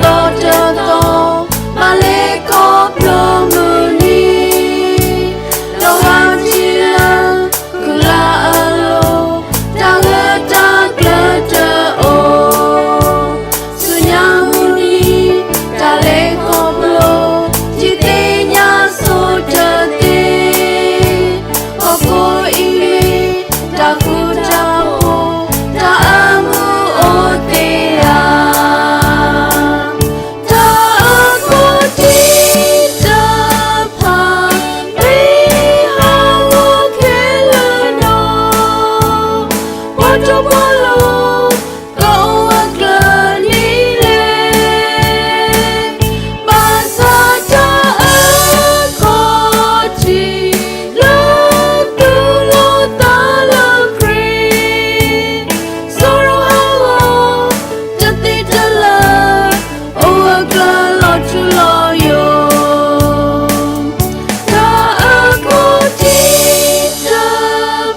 လီၤတသီ, ဘၣ်လဲၤခီဖျိမုၢ်နံၤ, ဒီးဂၤထံၣ်လၢ ကုလၢအလိၤ, တၢ်ဂ့ၢ်တၢ်ကျၢၤတအိၣ်, ဆူညါမုၢ်နံၤ, တၢ်လဲၤခီဖျိ, ထံၣ်သ့ၣ်ညါဆိတသ့, ဟီၣ်ခိၣ်အံၤမ့ၢ် တၢ်ဃူတၢ်ဖိး, တၢ်အမုာ်အိၣ်သ့ဧါ. တၢ်အခိၣ်ထံးတဖၣ်, မ့ၢ်ဟးဂီၤခဲလၢာ်နီၤ, ပှၤတီပှၤလိၤ ကအိၣ်အကျၢၤနံၤလဲၣ်. ဘၣ်ဆၣ်တၢ်အခိၣ်ထံး လၢတူၢ်လိာ်သးလၢခရံာ်, စိရိၤဟးဂီၤ တသ့တလၢာ် အိၣ်အကျၢၤလီၤထူလီၤယိာ်. တၢ်အခိၣ်ထံးတ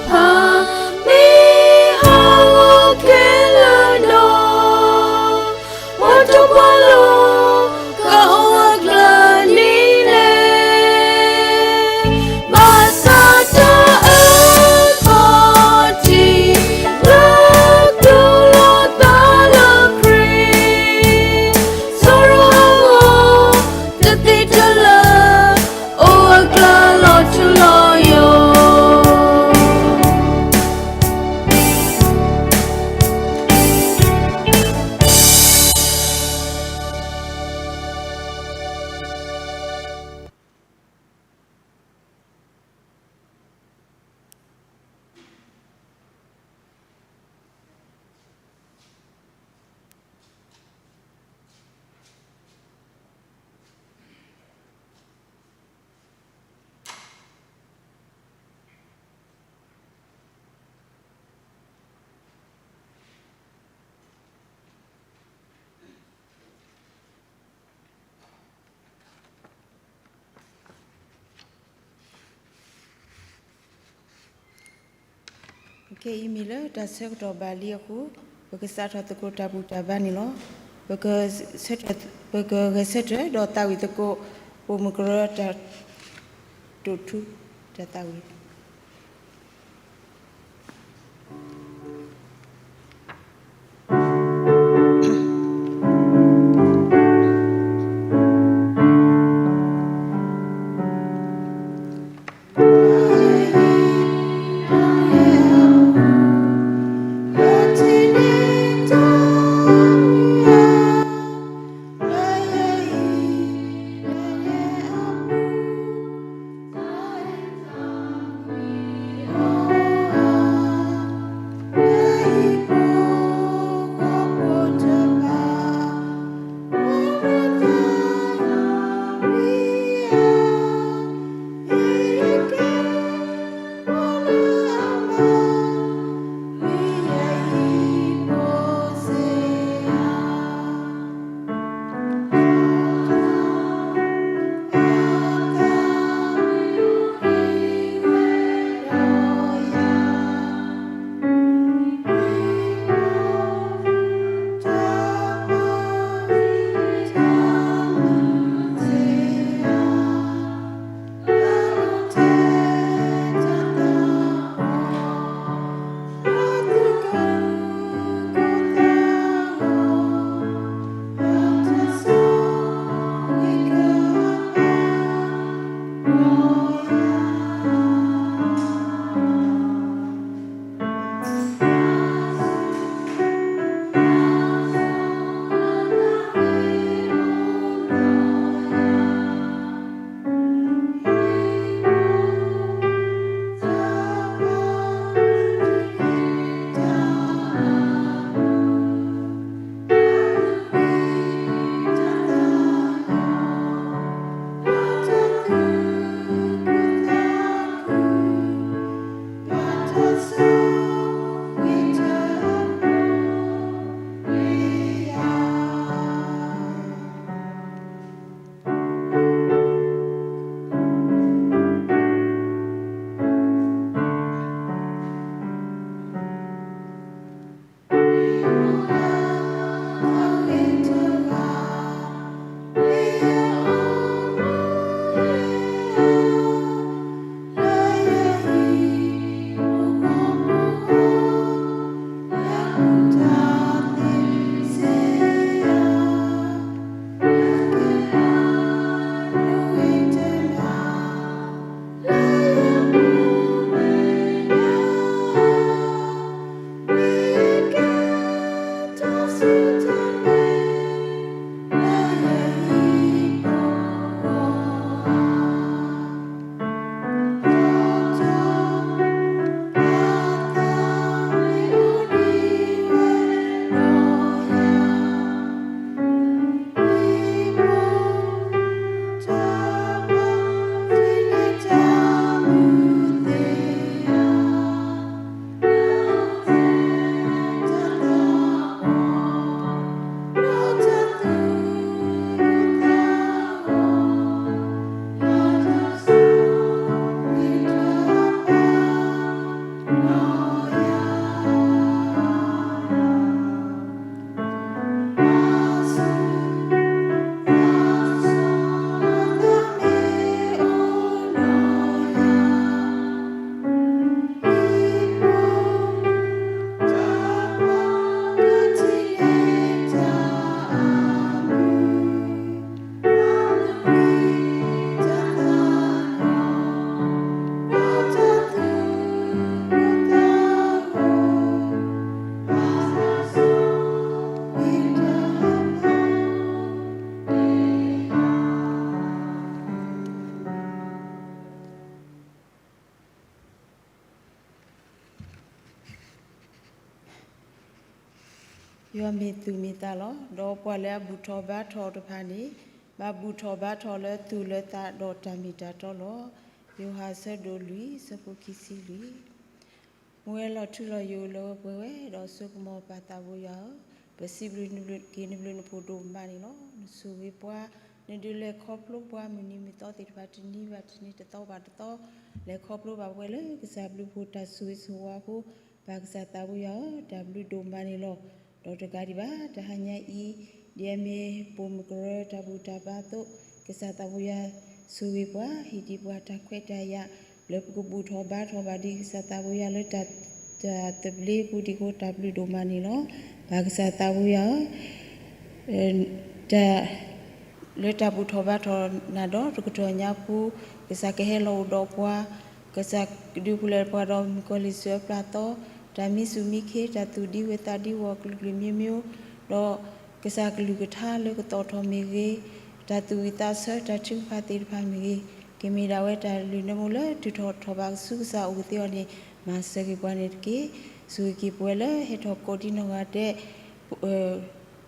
ဖၣ် မ့ၢ်ဟးဂီၤခဲလၢာ်နီၤ, ပှၤတီပှၤလိၤ ကအိၣ်အကျၢၤနံၤလဲၣ်. ဘၣ်ဆၣ်တၢ်အခိၣ်ထံး လၢတူၢ်လိာ်သးလၢခရံာ်, စိရိၤဟးဂီၤ တသ့တလၢာ် အိၣ်အကျၢၤလီၤထူလီၤယိာ်. ခဲအံၤမ့ၢ်လၢတၢ်ဆၢကတီၢ်ဘၣ်လံအဃိ, ပကစးထီၣ်သကိးတၢ်ဘူၣ်တၢ်ဘါန့ၣ်လီၤ. ပက, ပကဂဲၤဆၢထၢၣ်ဒီးသးဝံၣ်သကိး ပိာ်မုၣ်ကရၢတၢ်တိာ်ထူ တၢ်သးဝံၣ်. ယွၤမ့ၢ်သူၣ်မ့ၢ်သးလီၤ. ဒီးပှၤလၢအဘူၣ်ထီၣ်ဘါထီၣ်တဖၣ်န့ၣ် ဘၣ်ဘူၣ်ထီၣ်ဘါထီၣ်လၢသူၣ်လၢသးဒီးတၢ်မ့ၢ်တၢ်တီလီၤ. ယိၤဟၣ်အဆၢဒိၣ်လွံၢ် အဆၢဖိခံဆံလွံၢ်. မူဝဲလီၤထူလီၤယိာ်လၢပှဲၤဝဲ ဒီးဆိကမိၣ်ပၢ်သးဘိယွၤဧၢ, ပစံးဘျုးနဘျုးက့ၤနဘျုးနဖှိၣ်ဒိၣ်မးန့ၣ်လီၤ. နဆိၣ်ဂ့ၤပှၤ, နဒုးလဲၤခီဖျိပှၤမုၢ်နံၤမုၢ်သီသ့ၣ်တဖၣ် တနံၤဘၣ်တနံၤ တသီဘၣ်တသီ, လဲၤခီဖျိဘၣ်ပှၤလၢကစၢ်ဘျုးဖှိၣ်တၢ်ဆိၣ်ဂ့ၤဆိၣ်ဝါအဃိ, ပၢ်ကစၢ်သးဘိယွၤဧၢ, တၢ်ဘျုးဒိၣ်မးန့ၣ်လီၤ. ဒီးတကးဒံးဘၣ် တဟါညါအံၤ ဒ်အမ့ၢ်ပိာ်မုၣ်ကရၢတၢ်ဘူၣ်တၢ်ဘါအသိး, ကစၢ်သးဘိယွၤဆိၣ်ဂ့ၤပှၤ ဟ့ၣ်ဒံးပှၤတၢ်ခွဲးတၢ်ယာ် လၢပကဘူၣ်ထီၣ်ဘါထီၣ်ဘၣ်ဒံးကစၢ်သးဘိယွၤလၢတၢ် တၢ်သဘျ့ပူၤဒံးအဃိ တၢ်ဘျုးဒိၣ်မးန့ၣ်လီၤ. ပၢ်ကစၢ်သးဘိယွၤဧၢ, တၢ် လၢတၢ်ဘူၣ်ထီၣ်ဘါထီၣ်နၤဒီးတကတီၢ်ညါပူၤ, ကစၢ်ကဟဲလီၤအိၣ်ဒီးပှၤ, ကစၢ်ကဒုးပူၤလဲၤပှၤဒီးမုၣ်ကီၤလံၢ်စုအပျၢ်သီ, တၢ်မံဆူၣ်မံခ့ တၢ်သူၣ်ဒံဝဲသးဒံဝဲအကလုာ်ကလုာ်မျိုးမျိုး, ဒီးကစၢ်ကလုၢ်ကထါလၢကသီၣ်ထီၣ်မ့ၢ်ဂ့ၤ, တၢ်သူၣ်ဝံၣ်သးဆၢ တၢ်ထုကဖၣ်သ့ၣ်တဖၣ်မ့ၢ်ဂ့ၤ, ကမ့ၢ်ဒၣ်ဝဲတၢ်လုၢ်နၢမူလၢထုးထီၣ်ထီၣ်ဘးကဆူကစၢ်အိၣ်ကသ့အီၤန့ၣ် မၤစၢၤက့ၤပှၤန့ၣ်တက့ၢ်. ဆိၣ်ဂ့ၤက့ၤပဝဲလၢဟဲထီၣ်ကိးဒံနီၢ်ဂၤဒဲး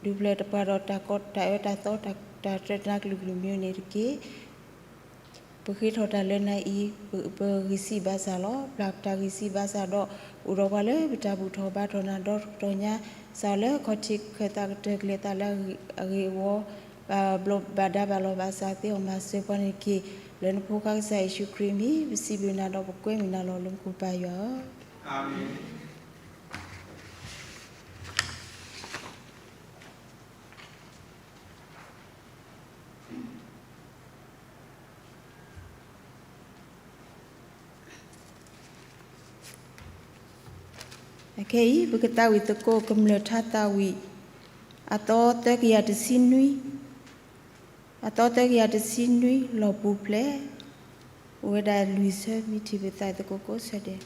ဒုးပူၤလဲၤပှၤဒီးတၢ်ကီတၢ်အၢတၢ်သီ တၢ်တြဲၤတၢ်ကလုာ်ကလုာ်မျိုးန့ၣ်တက့ၢ်. ပဃ့ထီၣ်တၢ်လၢနၤအံၤ ပဂံၢ်စၢ်ဘါစၢ်လီၤ. ပျၢ်တၢ်ဂံၢ်စၢ်ဘါစၢ်ဒီး အိၣ်ဒီးပှၤလၢပတၢ်ဘူၣ်ထီၣ်ဘါထီၣ်နၤဒီတကတီၢ်ညါ, စးလၢခီၣ်ထံးခၢၣ်သးကတၢၢ်ကျဲၤသးလၢအဂ့ၤအဝီ, ဘၣ်ဘျီးဘၣ်ဒါဘၣ်လီၤဘၣ်စးသ့အီၤ မၤစၢၤပှၤန့ၣ်တက့ၢ်. လၢနဖိခွါကစၢ်ယ့ၣ်ၡူးခရံာ်အမံၤ ပစံးဘျုးနၤဒီးပကွဲမုာ်နၤလီၤ လၢမူခိၣ်ပၢ်ယွၤဧၢ. အၤမ့ၣ်. အခဲအံၤ ပကသးဝံၣ်သကိးကမျၢၢ်ထါသးဝံၣ် အသီသၢကယၤတဆံနွံ, အသီသၢကယၤတဆံနွံ လီၢ်ပူၤဖျဲး, အိၣ်ဝဲဒၣ်လွံၢ်ဆၢ မ့ၢ်ထံၣ်ပသးဝံၣ်သကိးကိးဆၢဒဲး.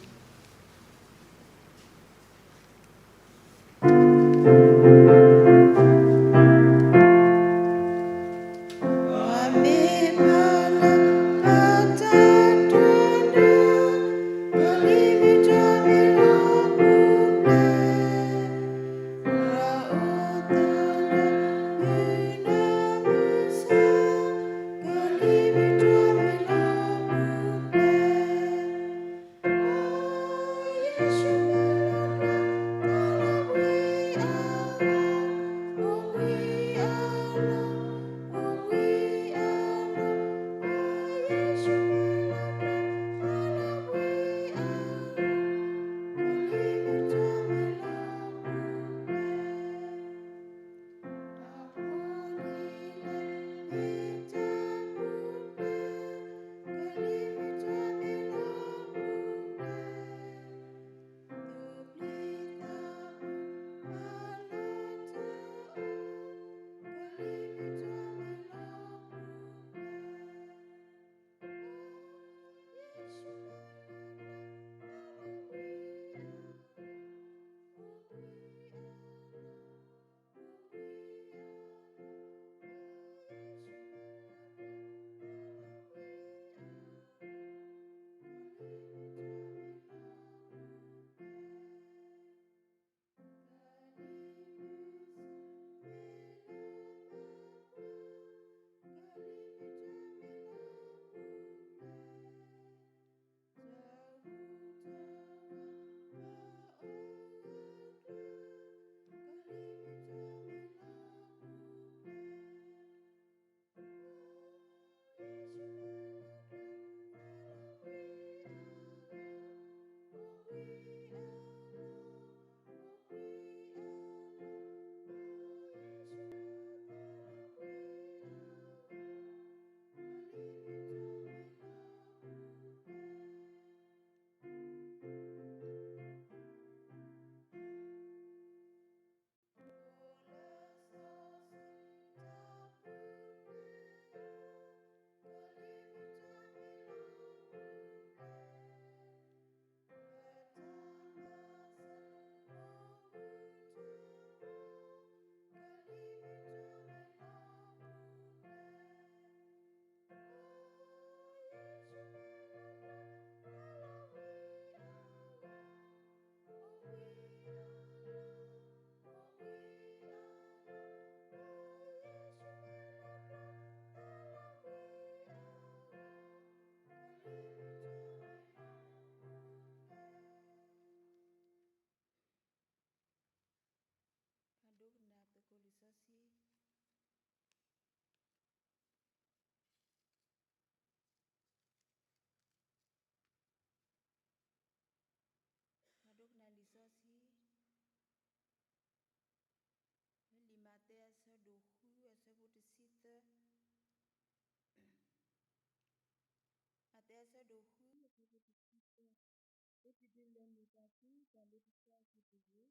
ပှၤလၢအမၤတၢ်သ့တဂၤလၢပစီအပူၤတဂ့ၤ,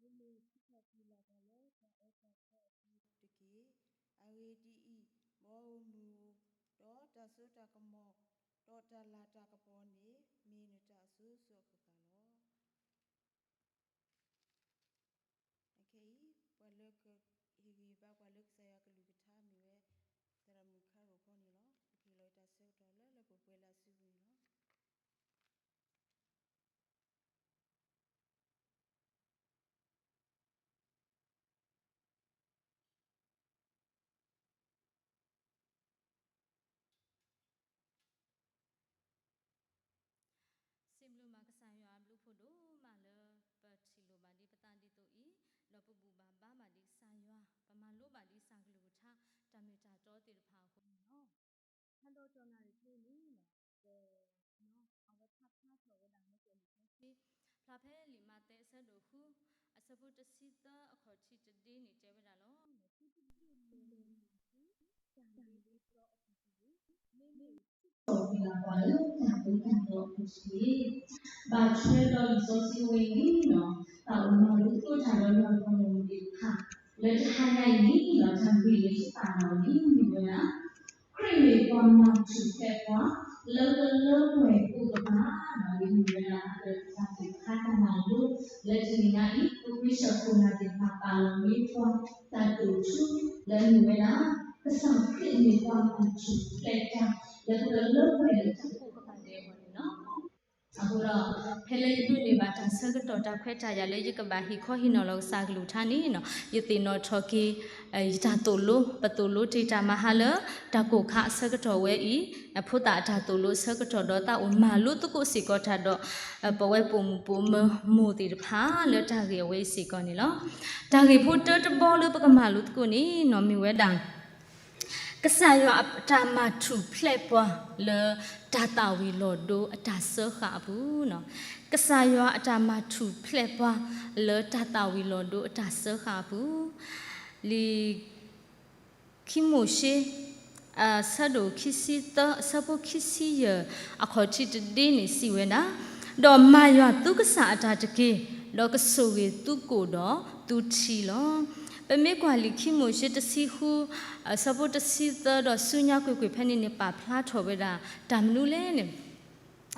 မ့မ့ၢ်ထံထီၣ်ပှၤလၢ်တၢ်အၢတၢ်သီအပူၤတဂ့ၤ. အဂ့ၢ်ဒ်အံၤ, မ်အမုာ်ဧိၤ, ဒီးတၢ်စိတၢ်ကမီၤ, ဒီးတၢ်လၤတၢ်ကပီၤန့ၣ် မ့ၢ်နတၢ်အစိၤစိၤအဃၣ်ဃၣ်လီၤ. အခဲအံၤ ပှၤလၢကဟ့ၣ်ဂံၢ်ဘါပှၤလၢကစၢ်ယွၤကလုၢ်ကထါမ့ၢ်ဝဲ သရၣ်မုၣ်ခါရိၣ်ဖီန့ၣ်လီၤ. ပကဟ့ၣ်လီၤတၢ်ဆၢကတီၢ်လၢလၢပှဲၤပှဲၤလၢအစုပူၤန့ၣ်လီၤ. စံးဘျုးမးကစၢ်ယွၤအဘျုးဖးဒိၣ်မးလၢ ပထံၣ်လိာ်ဘၣ်ဒံးပသးဒ်သိးအံၤ, ဒီးပဘူၣ်ဘၣ်ဘါဘၣ်ဒံးကစၢ်ယွၤ, ပမၤလိဘၣ်ဒံးကစၢ်ကလုၢ်ကထါ တၢ်မ့ၢ်တၢ်တီသ့ၣ်တဖၣ်အဃိန့ၣ်လီၤ. ဖဲဒီးတနၣ်ရံၣ်ဖဲန့ၣ် ပ အဝဲဖးဖျါထီၣ်ဝဲဒၣ်လၢကဲလံာ်စီဆှံ, ဖျါဖဲလံာ်မးသဲအဆၢဒိၣ်ဃု, အဆၢဖိတဆံသၢအခီၣ်ထံးတဒ့န့ၣ် တဲဝဲဒၣ်လီၤ. ထံတဘ့ၣ်လၢလီၤဆူတၢ်လ့ပစီအပူၤတဂ့ၤ, မ့မ့ၢ်ထံထီၣ်ပှၤလၢတၢ်အၢတၢ်သီအပူၤတဂ့ၤ. ဘၣ်ထွဲဒီးလံာ်စီဆှံဝဲအံၤန့ၣ်လီၤ, တၢ်အိၣ်မၤလိသကိးတၢ်ဒီးနီၢ်ကီၢ်မုၢ်သ့ၣ်တဖၣ် လၢတဟါညါအံၤန့ၣ်လီၤ, တၢ်ဂ့ၢ်လၢယသးလီၤန့ၣ်မ့ၢ်ဝဲဒၣ် ခရံာ်မ့ၢ်ပှၤမၤထူၣ်ဖျဲးပှၤ လၢကလၢပှဲၤကိးကပၤ, ဒီးမ့ၢ်ဝဲဒၣ်လၢကစၢ်သ့ၣ်တဖၣ်တၢ်မၤလိ လၢတနံၤညါအံၤ ပခွံဆၢၣ်ခိၣ်နၢ်သ့ၣ်တဖၣ်ပာ်လီၤမ့ၢ်ပှၤ တၢ်တိာ်ထူ လၢမ့ၢ်ဝဲဒၣ် ကစၢ်ခရံာ်မ့ၢ်ပှၤမၤထူၣ်ဖျဲးတၢ် လၢကလၢပှဲၤလၢတၢ်ကိးကပၤဒဲးအဂီၢ်န့ၣ်လီၤ. အဃိဒီး ဖဲလၢယဒိးန့ၢ်ဘၣ်တၢ်ဆၢကတီၢ်တၢ်ခွဲးတၢ်ယာ်လၢယကဘၣ်ဟ့ၣ်ခီဟ့ၣ်နီၤလီၤကစၢ်ကလုၢ်ကထါန့ၣ်လီၤ, ယသ့ၣ်နီၣ်ထီၣ်က့ၤ ယတၢ်သိၣ်လိ, ပသိၣ်လိတ့ၢ်တၢ်မၤဟါလၢ တၢ်ကိၢ်ခါအဆၢကတီၢ်ဝဲအံၤ, ဖိသၣ်အတၢ်သိၣ်လိအဆၢကတီၢ်ဒီးသးအိၣ်မၤလိသကိးစ့ၢ်ကီးတၢ်ဒီး ပဝဲပိာ်မုၣ်ပိာ်မၢၤမိၢ်သ့ၣ်တဖၣ်လၢတၢ်ဂ့ၢ်အဝဲအံၤစ့ၢ်ကီးန့ၣ်လီၤ. တၢ်ဂ့ၢ်ဖိတၢတဘီလၢပကမၤလိသကိးန့ၣ်လီၤ မ့ၢ်ဝဲဒၣ် ကစၢ်ယွၤအတၢ်မၤထူၣ်ဖျဲးပှၤလၢတၢ်သၣ်ဝံၤလီၤဒိအတၢ်စၢဃာ်အပူၤ, ကစၢ်ယွၤအတၢ်မၤထူၣ်ဖျဲးပှၤလၢတၢ်သၣ်ဝံၤလီၤဒိအတၢ်စၢဃာ်အပူၤ, လံာ် ခံမိၤၡ့ အဆၢဒိၣ်ခံဆံသၢ အဆၢဖိခံဆံယဲၢ် အခီၣ်ထံးတဒ့န့ၣ်စံးဝဲဒၣ်, ဒီးမၤယွၤသုကစၢ်အတၢ်တက့ၢ်, ဒီးကဆိၣ်ဂ့ၤသုကိၣ်ဒီးသုထံလီၤ. ပမ့ၢ်ကွၢ်လံာ်ခံမိၤၡ့တဆံဃု အဆၢဖိတဆံသၢဒီးဆူညါကွ့ၢ်ကွ့ၢ်ဖဲန့ၣ်န့ၣ် ပာ်ဖျါထီၣ်ဝဲဒၣ် တၢ်မနုၤလဲၣ်န့ၣ်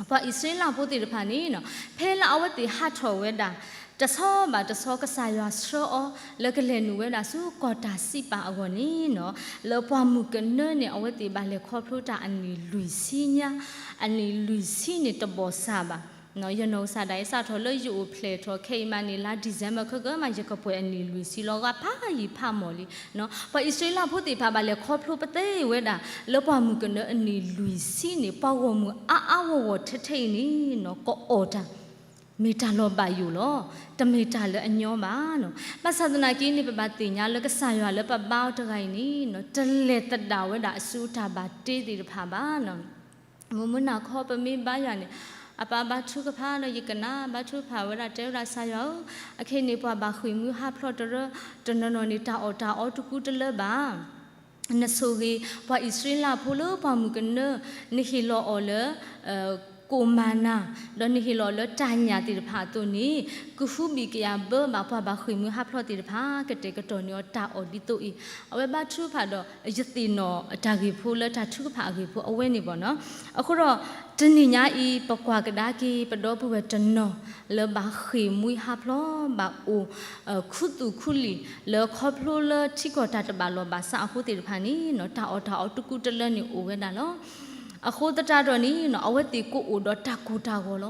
ပှၤအံၣ်စရ့လးဖိသ့ၣ်တဖၣ်န့ၣ်လီၤ, ဖဲလၢအဝဲသ့ၣ်ဟးထီၣ်ဝဲဒၣ် တဆီဘၣ်တဆီ ကစၢ်ယွၤဆှၢအီၤ လၢကလဲၤနုာ်ဝဲဒၣ်ဆူကီၢ်တၢ်စံးပာ်အဂီၢ်န့ၣ်လီၤ, လၢပှၢ်မုၢ်ကနၢန့ၣ် အဝဲသ့ၣ်ဘၣ်လဲၤခီဖျိတၢ်အနံၣ်လွံၢ်ဆံညါ, အနံၣ်လွံၢ်ဆံန့ၣ်တဘီၣ်စၢ်ဘၣ်. ယနီၢ်ကစၢ်ဒၣ်အံၤစးထီၣ်လၢယအိၣ်ဖျဲၣ်ထီၣ်ခဲအံၤမးန့ၣ် လါ December ခဲကမး ယကပှဲၤအနံၣ်လွံၢ်ဆံလီၤ, ဂၤဖးယံာ်ဖးမီၢ်လံ. ပှၤအံၣ်စရ့လးဖိသ့ၣ်တဖၣ်ဘၣ်လဲၤခီဖျိပသ့ဝဲဒၣ် လၢပှၢ်မုၢ်ကနၢအနံၣ်လွံၢ်ဆံန့ၣ် ပှၤဂီၢ်မုၢ်အါအါဂီၢ်ဂီၢ်ထဲထဲအံၤန့ၣ်လီၤ ကအီၣ်တၢ် မ့ၢ်တၢ်လီၤဘၣ်ယိၣ်လီၤ, တမ့ၢ်တၢ်လၢအညီဘၣ်. ဘၣ်ဆၣ်သနာ်က့န့ၣ် ပဘၣ်သ့ၣ်ညါလၢကစၢ်ယွၤလၢပဘါအီၤတဂၤအံၤန့ၣ်လီၤ တလဲၤသဒၣ်ဝဲဒၣ်အစုအတၢ်ဘၣ်တ့သ့ၣ်တဖၣ်ဘၣ်. မုၢ်မုၢ်နၤခီပမ့ၢ်ဘါယွၤန့ၣ် အပၢ်ဘါထုကဖၣ်ဒီး ယကနၣ်ဘါထုကဖၣ်ဝဲဒၣ် တဲဝဲဒၣ် ကစၢ်ယွၤဧၢ, အခဲအံၤန့ၣ် ပှၤဘၣ်ဃ့ၢ်မှံဟးဖျိးတရၢ တနီၤနီၤန့ၣ် တၢ်အီၣ်တၢ်အီတကူတလၢဘၣ်. နဆိၣ်ဂ့ၤ ပှၤအံၣ်စရ့လးဖိလၢပှၢ်မုၢ်ကနၢ နဟ့ၣ်လီၤအီၤလၢ ကိၣ်မၤနၤ, ဒီးနဟ့ၣ်လီၤလၢတၢ်ညၣ်သ့ၣ်တဖၣ်အသိးန့ၣ် ကဟူးဘံၣ်ကယၤဘၢဘၣ်ပှၤဘၣ်ဃ့ၢ်မှံဟးဖျိးသ့ၣ်တဖၣ် ကတဲာ်ကတီၤန့ၢ်အီၤတၢ်အီၣ်ဒ်သိးအံၤ. အဝဲဘါထုကဖၣ်ဒီး ယသ့ၣ်နီၣ်တၢ်ဂ့ၢ်ဖိလၢတၢ်ထုကဖၣ်အဂ့ၢ်ဖိအဝဲန့ၣ်ဘၣ်နီၤ. အဃိဒီး တနံၤညါအံၤ ပကွၢ်ကဒါက့ၤ ပဒီပုၢ်ဝဲၢ်တနီၤလၢဘၣ်ဃ့ၢ်မှံဟးဖျိး ဘၣ်အိၣ် ခူသူၣ်ခူလံာ် လၢခီဖျိလၢထံကီၢ်တၢ်တဘၣ်လီၢ်ဘၣ်စးအဃိသ့ၣ်တဖၣ်န့ၣ် တၢ်အီၣ်တၢ်အီတကူတလၢန့ၣ်အိၣ်ဝဲဒၣ်လီၤ. အဃိသတးဒီးန့ၣ် အဝဲသ့ၣ်ကအိၣ်ဒီးတၢ်ကိၢ်တၢ်ဂီၤလီၤ.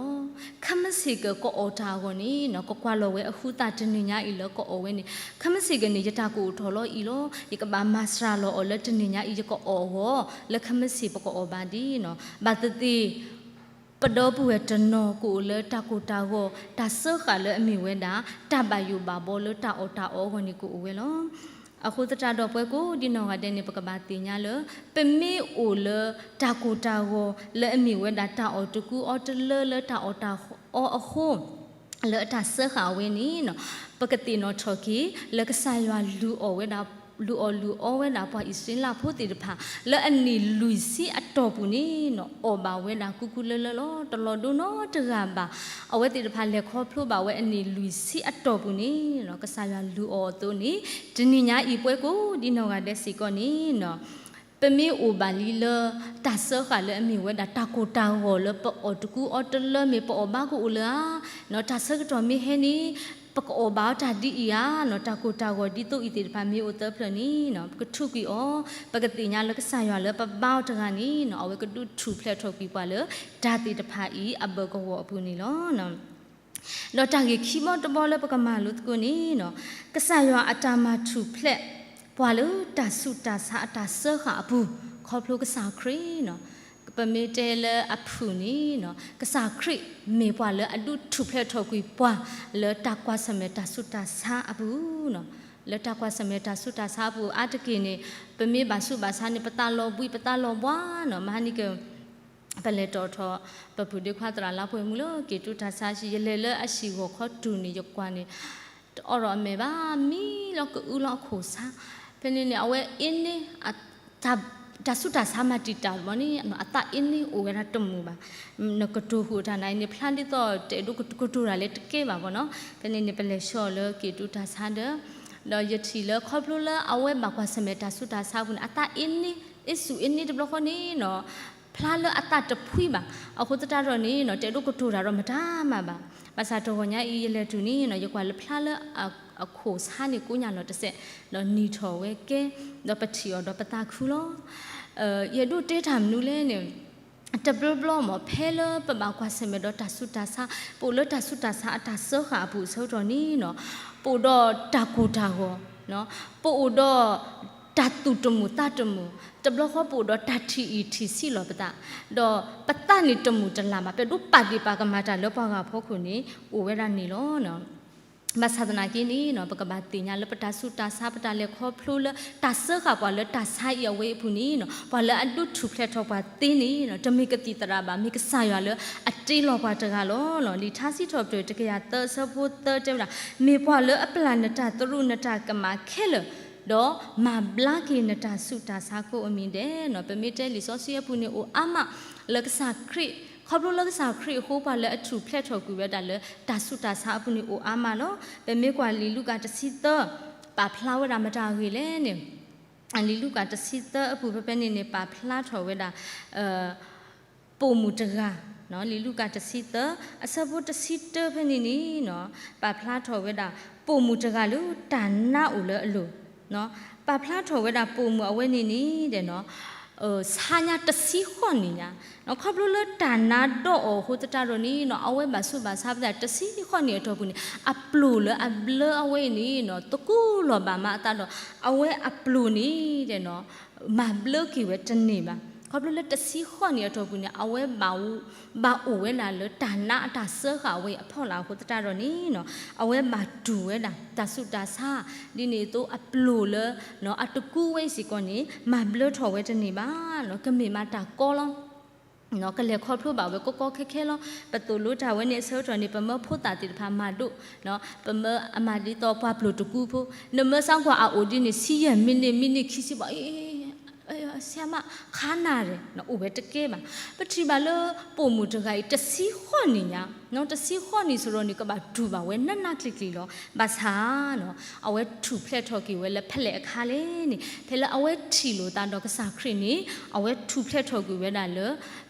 ခဲမုၢ်ဆ့ၣ်ကီးကအီၣ်တၢ်အဂီၢ်န့ၣ် ကကွၢ်လီၤဝဲအဃုသၣ်တနံၤညါအံၤလၢကအီၣ်ဝဲန့ၣ် ခဲမုၢ်ဆ့ၣ်ကီးန့ၣ် ယတၢ်ကအိၣ်ထီၣ်လီၤအံၤလီၤ. ယကဘၣ်မၤစှၤလီၤအီၤလၢတနံၤညါအံၤယကအီၣ်အဂီၢ် လၢခဲမုၢ်ဆ့ၣ်ပကအီၣ်ဘၣ်ဒ်န့ၣ် ဘၣ်သ့ၣ်သ့ၣ် ပဒီပုၢ်ဝဲၢ်တနီၤကအိၣ်လၢတၢ်ကိၢ်တၢ်ဂီၤ တၢ်စၢဃာ်လၢအမ့ၢ်ဝဲဒၣ် တၢ်ဘၣ်ယိၣ်ဘၣ်ဘီလၢတၢ်အီၣ်တၢ်အီအဂီၢ်န့ၣ်ကအိၣ်ဝဲလီၤ. အဃိသတးဒီးပဝဲကိးဒ်နီၢ်ဂၤဒဲးန့ၣ် ပကဘၣ်သ့ၣ်ညါလၢ ပမ့ၢ်အိၣ်လၢတၢ်ကိၢ်တၢ်ဂီၤလၢအမ့ၢ်ဝဲဒၣ်တၢ်အီၣ်တကူအီတလၢလၢတၢ်အီၣ်တၢ်အီအဃိ လၢအတၢ်စၢဃာ်ဝဲန့ၣ် ပကသ့ၣ်နီၣ်ထီၣ်က့ၤ လၢကစၢ်ယွၤလုၢ်အီၣ်ဝဲဒၣ် လုၢ်အီၣ်လုၢ်အီဝဲဒၣ်ပှၤအံၣ်စရ့လးဖိသ့ၣ်တဖၣ် လၢအနံၣ်လွံၢ်ဆံအတီၢ်ပူၤန့ၣ်နီၤ အီၣ်ဘၣ်ဝဲဒၣ်ကူကူလၢလၢလီၤ. တလီၤဒိနီတဂၤဘၣ်. အဝဲသ့ၣ်တဖၣ်လဲၤခီဖျိဘၣ်ဝဲအနံၣ်လွံၢ်ဆံအတီၢ်ပူၤန့ၣ်နီၤ ကစၢ်ယွၤလုၢ်အီၣ်အသိးန့ၣ် တနံၤညါအံၤပှဲၤကိးဒ်နီၢ်ဂၤဒဲးစ့ၢ်ကီးန့ၣ်နီၤ ပမ့ၢ်အိၣ်ဘၣ်လံလၢ တၢ်စၢဃာ်လၢအမ့ၢ်ဝဲဒၣ်တၢ်ကိၢ်တၢ်ဂီၤလၢပအီၣ်တကူအီတလၢမ့ၢ်ပအီၣ်ဘၣ်ကအိၣ်လၢဧါ, တၢ်ဆၢကတီၢ်မ့ၢ်ဟဲန့ၣ် ပကအီၣ်ဘၣ်အီၤတၢ်ဒ်အံၤဧါနီၤ, တၢ်ကိၢ်တၢ်ဂီၤဒ်သိးအံၤသ့ၣ်တဖၣ်မ့ၢ်အိၣ်သၢဖျၢၣ်န့ၣ်နီၤ ပကထူးကွံာ်အီၤ, ပကသ့ၣ်ညါလၢကစၢ်ယွၤလၢပဘါအီၤတဂၤန့ၣ်နီၤ အဝဲကဒုးထူၣ်ဖျဲးထီၣ်ကွံာ်ပှၤလၢ တၢ်သ့ၣ်တဖၣ်အံၤအဘၢၣ်ကဝီၤအပူၤန့ၣ်လီၤ. ဒီးတၢ်ဂ့ၢ်ခံဘီတဘီလၢပကမၤလိသကိးန့ၣ်နီၤ, ကစၢ်ယွၤအတၢ်မၤထူၣ်ဖျဲး ပှၤလၢတၢ်ဆူးတၢ်ဆါအတၢ်စၢဃာ်အပူၤ ခီဖျိကစၢ်ခရံာ်နီၤ, ပမ့ၢ်တဲလၢအဖုၣ်န့ၣ်နီၤ, ကစၢ်ခရံာ်မ့ၢ်ပှၤလၢအဒုးထူၣ်ဖျဲးထီၣ်ကွံာ်ပှၤ လၢတၢ်ကွၢ်ဆၢၣ်မဲာ်တၢ်ဆူးတၢ်ဆါအပူၤနီၤ, လၢတၢ်ကွၢ်ဆၢၣ်မဲာ်တၢ်ဆူးတၢ်ဆါအပူၤအါတက့ၢ်န့ၣ်, ပမ့ၢ်ဘၣ်ဆူးဘၣ်ဆါန့ၣ် ပသးလီၤဘှံး ပသးလီၤဘှါနီၤ, မဟါန့ၣ်က ပလဲၤတီၣ်ထီၣ် ပပုၢ်ဒ့ခွါသရၣ်လါပှဲၤမုၢ်လၢက့ၤတူၢ်တၢ်ဆါ ယလဲၤလၢအဟံၣ်ဂီၤခီတုၤန့ၣ် ယကွၢ်န့ၣ် တအိးထီၣ်အမဲာ်ဘၣ် မံလီၤကအုလီၤအခိၣ်ဆါ, ဖဲန့ၣ်န့ၣ် အဝဲအ့န့ တၢ်ဆူးတၢ်ဆါမၤတံာ်တာ်မ့ၢ်န့ၣ် အသးအ့န့အိၣ်ဝဲဒၣ်တမုာ်ဘၣ်, နကတိၤဃုာ်တၢ်နၤအံၤန့ၣ် ဖျါဒ်သိးတအဲၣ်ဒိးကတိၤတၢ်လဲၣ်တကဲဘၣ်ဘီနီၤ, ဖဲန့ၣ်န့ၣ် ပလဲၤဆှၢအီၤလၢက့ၤတူၢ်တၢ်ဆါဒီး, ဒီးယထံၣ်လၢခီဖျိလၢအဝဲဘၣ်ကွၢ်ဆၢၣ်မဲာ်တၢ်ဆူးတၢ်ဆါအပူၤန့ၣ် အသးအ့န့ အ့စူၣ်အ့န့တဘျီဃီန့ၣ်နီၤ ဖျါလၢအသးတဖှံဘၣ်, အဃိသတးဒီးန့ၣ်နီၤ တအဲၣ်ဒိးကတိၤတၢ်ဒီးမတၤမၤဘၣ်, ဘၣ်ဆၣ်တဂီၤညါအံၤ ယလဲၤတုၤန့ၣ်နီၤ ယကွၢ်လၢဖျါလၢအခိၣ်ဆါန့ၣ်ကိးညါလီၤတစဲး, ဒီးနံၤထီၣ်ဝဲကဲ, ဒီးပထံၣ်အီၤဒီးပသးခုလီၤ. ယအဲၣ်ဒိးတဲတၢ်မနုၤလဲၣ်န့ၣ် တဘျီဘျီမ့ၢ် ဖဲလၢပဘၣ်ကွၢ်ဆၢၣ်မဲာ်ဒီးတၢ်ဆူးတၢ်ဆါ, ပအိၣ်လၢတၢ်ဆူးတၢ်ဆါအတၢ်စၢဃာ်အပူၤအဆၢကတီၢ်န့ၣ်နီၤ, ပအိၣ်ဒီးတၢ်ကိၢ်တၢ်ဂီၤ, ပအိၣ်ဒီးတၢ်သူၣ်တမုာ်သးတမုာ်, တဘျီဃီပအိၣ်ဒီးတၢ်ထံၣ်အံၣ်ထံၣ်ဆံးလီၤပသး, ဒီးပသးန့ၣ်တမုာ်တလၤဘၣ်, ပအဲၣ်ဒိးပာ်ဒ့ၣ်ပာ်ကမၣ်တၢ်လၢပှၤဂၤဖီခိၣ်န့ၣ် အိၣ်ဝဲဒၣ်န့ၣ်လီၤ. ဘၣ်ဆၣ်သနာ်က့န့ၣ်နီၤ ပကဘၣ်သ့ၣ်ညါလၢပတၢ်ဆူးတၢ်ဆါ ပတၢ်လဲၤခီဖျိလၢတၢ်စၢဃာ်ပှၤလၢတၢ်ဆါအံၤအဝဲအံၤအပူၤန့ၣ်နီၤ ပှၤလၢအဒုးထူၣ်ဖျဲးထီၣ်ပှၤသ့န့ၣ်နီၤ တမ့ၢ်ကသံၣ်သရၣ်ဘၣ်, မ့ၢ်ကစၢ်ယွၤလၢအတ့လီၤပှၤတဂၤလီၤ. လံာ်ထါစံးထီၣ်ပတြၢၤတကယၤသၢအဆၢဖိသၢတဲဝဲဒၣ်, မ့ၢ်ပှၤလၢအပျၢ်နတၢ်သရူးနတၢ်ကမၣ်ခဲလၢာ်, ဒီးမၤဘျါက့ၤနတၢ်ဆူးတၢ်ဆါကိးအမံၤဒဲးနီၤ. ပမ့ၢ်တဲလံာ်စီဆှံအပူၤန့ၣ်အိၣ်အါမး လၢကစၢ်ခရံာ်, ခီဖျိလၢကစၢ်ခရံာ်အဃိ ပှၤလၢအထူၣ်ဖျဲးထီၣ်ကွံာ်ဝဲဒၣ်လၢတၢ်ဆူးတၢ်ဆါအပူၤန့ၣ်အိၣ်အါမးလီၤ. ပမ့ၢ်ကွၢ်လံာ်လူၤကၣ်တဆံသၢ ပာ်ဖျါဝဲဒၣ်မတၤအဂ့ၢ်လဲၣ်န့ၣ်, လံာ်လူၤကၣ်တဆံသၢအပူၤဖဲဖဲန့ၣ်န့ၣ် ပာ်ဖျါထီၣ်ဝဲဒၣ် ပိာ်မုၣ်တဂၤ, လံာ်လူၤကၣ်တဆံသၢ အဆၢဖိတဆံတၢဖဲန့ၣ်န့ၣ်နီၤ ပာ်ဖျါထီၣ်ဝဲဒၣ် ပိာ်မုၣ်တဂၤလၢတၢ်နါအိၣ်လၢအလိၤ, ပာ်ဖျါထီၣ်ဝဲဒၣ်ပိာ်မုၣ်အဝဲန့ၣ်န့ၣ်ဒီးနီၤ ဆါညါတဆံဃိးနံၣ်ညါ, ခီဖျိလၢတၢ်နါဒိၣ်အီၤအဃိသတးဒီးန့ၣ်နီၤ အဝဲဘၣ်ဆူးဘၣ်ဆါပသးတဆံဃိးနံၣ်အတီၢ်ပူၤန့ၣ် အပျိာ်လၢအဘျၢအဝဲအံၤန့ၣ်နီၤ သကူးလီၤဘၣ်မးအသးဒီး အဝဲအပျိာ်န့ၣ်ဒီးနီၤ မၤဘျၢက့ၤဝဲတန့ၢ်ဘၣ်. ခီဖျိလၢတဆံဃိးနံၣ်အတီၢ်ပူၤန့ၣ် အဝဲဘၣ် ဘၣ်အိၣ်ဝဲဒၣ်လၢတၢ်နါအတၢ်စၢဃာ်ဝဲအဖီလာ်အဃိသတးဒီးန့ၣ်နီၤ အဝဲဘၣ်တူၢ်ဝဲဒၣ် တၢ်ဆူးတၢ်ဆါ ဒ်န့ၣ်အသိးအပျိာ်လၢ အတကူးဝဲအံၤစ့ၢ်ကီးန့ၣ် မၤဘျၢထီၣ်ဝဲတန့ၢ်ဘၣ်နီၤ ကမ့ၢ်မးတၢ်ကီလီၤ. ကလဲၤခီဖျိဘၣ်ဝဲကီကီခဲခဲလီၤ. ပသိၣ်လိတၢ်ဝဲန့ၣ်အဆၢကတီၢ်န့ၣ် ပမၢဖိသၣ်သ့ၣ်တဖၣ်မၤဒိၣ်, ပမၢအမၤဒ်သိးပှၤပျိာ်တကူဖိ, နမၢစၢ်ကွၢ်အအိၣ်ဒ်န့ၣ် ဆံယဲၢ်မံးနံး မံးနံးခံဆံဘၣ် ဆရာမ ခါနၤရဲၣ် အိၣ်ဝဲတကဲဘၣ်. ပထံၣ်ဘၣ်လၢပိာ်မုၣ်တဂၤအံၤ တဆံဃိးနံၣ်ညါ, တဆံဃိးနံၣ်စ့ၢ်ကီးန့ၣ် ကဘၣ်တူၢ်ဘၣ်ဝဲနးနးကျံၤကျံၤလီၤ. ဘၣ်ဆၣ် အဝဲထူၣ်ဖျဲးထီၣ်က့ၤဝဲလၢဖဲလဲၣ်အခါလဲၣ်န့ၣ် ဖဲလၢအဝဲထံၣ်လိာ်သးဒီးကစၢ်ခရံာ်န့ၣ် အဝဲထူၣ်ဖျဲးထီၣ်ကွံာ်ဝဲဒၣ်လၢ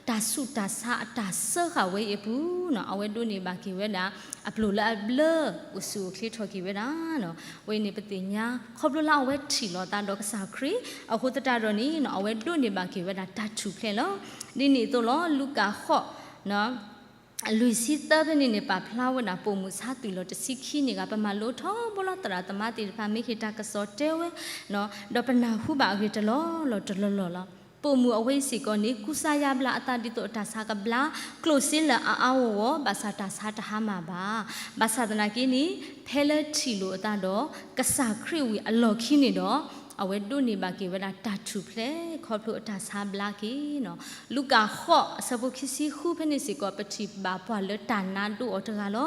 တၢ်ဆူးတၢ်ဆါအတၢ်စၢဃာ်ဝဲအံၤအပူၤနီၤ အဝဲဒိးန့ၢ်ဘၣ်က့ၤဝဲဒၣ် အပျိာ်လၢအဘျၢ အိၣ်ဆူၣ်အိၣ်ချ့ထီၣ်က့ၤဝဲဒၣ်နီၤ. ဝဲအံၤန့ၣ်ပသ့ၣ်ညါ ခီဖျိလၢအဝဲထံၣ်လိာ်သးဒီးကစၢ်ခရံာ် အဃိသတးဒီးန့ၣ်နီၤ အဝဲဒိးန့ၢ်ဘၣ်က့ၤဝဲဒၣ်တၢ်ထူၣ်ဖျဲးလီၤ. ဒ်န့ၣ်အသိးလီၤ လူၤကၣ်ဃိး လွံၢ်ဆံသၢဖဲန့ၣ်န့ၣ် ပာ်ဖျါဝဲဒၣ်ပိာ်မုၣ်ဆါသွံၣ်လီၤတဆံခံန့ၣ်ဂ့ၤ ပမၤလိထီဘိလီၤ သရၣ်သမါသ့ၣ်တဖၣ် မ့ၢ်ဟ့ၣ်တၢ်ကစီၣ်တဲဝဲ ဒီးပနၢ်ဟူဘၣ်အဂ့ၢ်တလီၢ်လီၢ်တလီၢ်လီၢ်လီၤ. ပိာ်မုၣ်အဝဲအံၤစ့ၢ်ကီးန့ၣ် ကူစါယါဘျါအသးဒ်သိးအတၢ်ဆါကဘျါ ကျိၣ်စ့လၢအအါအါဂီၢ်ဂီၢ် ဘၣ်ဆၣ်တၢ်ဆါတဟါမၢ်ဘၣ်. ဘၣ်ဆၣ်သနာ်က့န့ၣ် ဖဲလၢထံၣ်လိာ်အသးဒီး ကစၢ်ခရံာ်ဝံၤအလီၢ်ခံန့ၣ်ဒီး အဝဲဒိးန့ၢ်ဘၣ်က့ၤဝဲဒၣ်တၢ်ထူၣ်ဖျဲး ခီဖျိအတၢ်ဆါဘျါက့ၤနီၤ. လူၤကၣ်ဃိး အဆၢဖိခံဆံဃုဖဲန့ၣ်စ့ၢ်ကီး ပထံၣ်ဘၣ်ပှၤလၢတၢ်နါဒိၣ်အီၤတဂၤလီၤ.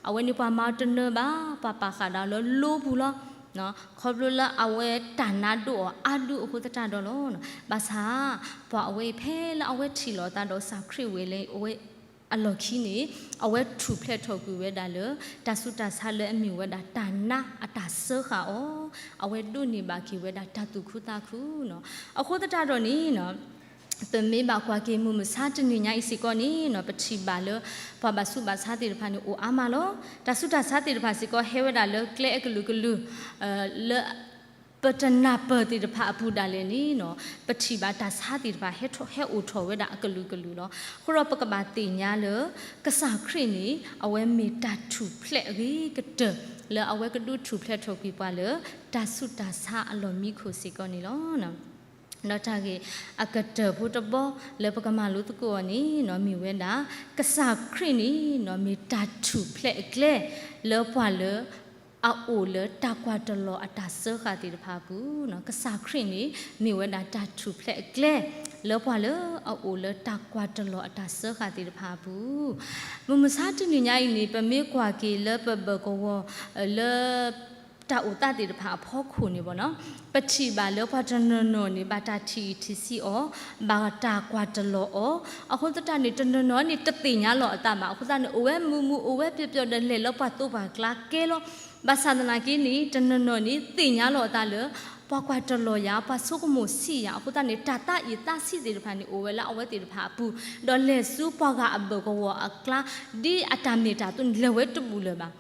အဝဲန့ၣ်ပှၤမၤအီၤတနၢၤဘၣ် ပှၤပာ်ဃာ်ဒၣ်လၢလိပူၤလီၤ. ခီဖျိလၢအဝဲတၢ်နါဒိၣ်အီၤအါဒူအဃိသတးဒီးလီၤ. ဘၣ်ဆၣ် ပှၤအဝဲအံၤဖဲလၢအဝဲထံၣ်လိာ်အသးဒီးကစၢ်ခရံာ်ဝံၤလၢ အဝဲအလီၢ်ခံန့ၣ် အဝဲထူၣ်ဖျဲးထီၣ်ကွံာ်ဝဲဒၣ်လၢ တၢ်ဆူးတၢ်ဆါလၢအမ့ၢ်ဝဲဒၣ်တၢ်နါအတၢ်စၢဃာ်အီၤ, အဝဲဒိးန့ၢ်ဘၣ်က့ၤဝဲဒၣ်တၢ်သူၣ်ခုသးခုနီၤ. အဃိသတးဒီးန့ၣ် ပမ့ၢ်ဘၣ်ကွၢ်က့ၤမုၢ်မဆါတနံၤညါအံၤစ့ၢ်ကီးန့ၣ်နီၤ ပထံၣ်ဘၣ်လၢ ပှၤဘၣ်ဆူးဘၣ်ဆါသ့ၣ်တဖၣ်န့ၣ်အိၣ်အါမးလီၤ. တၢ်ဆူးတၢ်ဆါသ့ၣ်တဖၣ်စ့ၢ်ကီးဟဲဝဲဒၣ်လၢကျဲအကလုာ်ကလုာ် လၢ ပတနၢ်ပၢၢ်သ့ၣ်တဖၣ်အပူၤဒၣ်လဲာ်န့ၣ်နီၤ ပထံၣ်ဘၣ်တၢ်ဆါသ့ၣ်တဖၣ် ဟဲထီၣ်ဟဲအိၣ်ထီၣ်ဝဲဒၣ်အကလုာ်ကလုာ်လီၤ. အဃိဒီးပကဘၣ်သ့ၣ်ညါလၢ ကစၢ်ခရံာ်န့ၣ် အဝဲမ့ၢ်တၢ်ထူၣ်ဖျဲးအဂ့ၤကတၢၢ် လၢအဝဲကဒုးထူၣ်ဖျဲးထီၣ်ကွံာ်ပှၤလၢ တၢ်ဆူးတၢ်ဆါအလီၢ်မံခိၣ်စ့ၢ်ကီးန့ၣ်လီၤ. ဒီးတၢ်ဂ့ၢ်အကတၢၢ်ဖိတဘီ လၢပကမၤလိသကိးအီၤန့ၣ်နီၤ မ့ၢ်ဝဲဒၣ် ကစၢ်ခရံာ်န့ၣ်နီၤ မ့ၢ်တၢ်ထူၣ်ဖျဲးအကျဲ လၢပှၤလၢ အအိၣ်လၢတၢ်ကွၢ်တလီၤအတၢ်စၢဃာ်သ့ၣ်တဖၣ်အပူၤနီၤ ကစၢ်ခရံာ်န့ၣ် မ့ၢ်ဝဲဒၣ်တၢ်ထူၣ်ဖျဲးအကျဲ လၢပှၤလၢအအိၣ်လၢတၢ်ကွၢ်တလီၤအတၢ်စၢဃာ်သ့ၣ်တဖၣ်အပူၤ မုၢ်မဆါတနံၤညါအံၤန့ၣ် ပမ့ၢ်ကွၢ်က့ၤလၢပဘၢၣ်ကဝီၤ လၢ တၢ်အိၣ်သးသ့ၣ်တဖၣ်အဖီခိၣ်န့ၣ်ဘၣ်နီၤ ပထံၣ်ဘၣ်လၢပှၤတနီၤနီၤန့ၣ် ဘၣ်တၢ်ထံၣ်အံၤထံၣ်ဆံးအီၤ, ဘၣ်တၢ်ကွၢ်တလီၤအီၤ, အဃိသတးန့ၣ် တနီၤနီၤန့ၣ် တသ့ၣ်ညါလီၤအသးဘၣ်. အဃိသတးန့ၣ် အိၣ်ဝဲမူမူ အိၣ်ဝဲပျီပျီဒီးလဲၤလၢပှၤသိပှၤကျါကဲလီၤ. ဘၣ်ဆၣ်သနာ်က့န့ၣ် တနီၤနီၤန့ၣ် သ့ၣ်ညါလီၤအသးလၢ ပှၤကွၢ်တလီၤယၤ, ပှၤဆိကမိၣ်ဆံးယၤ, အဃိသတးန့ၣ် တၢ်သးအံၤသးဆံးသ့ၣ်တဖၣ်န့ၣ် အိၣ်ဝဲလၢအဝဲသ့ၣ်တဖၣ်အပူၤ, ဒီးလဲၤဆူပှၤဂၤအဘၢၣ်ကဝီၤအကျါ ဒ်အတၢ်မ့ၢ်တၢ်တီန့ၣ် လဲၤဝဲတဘူၣ်လၢၤဘၣ်.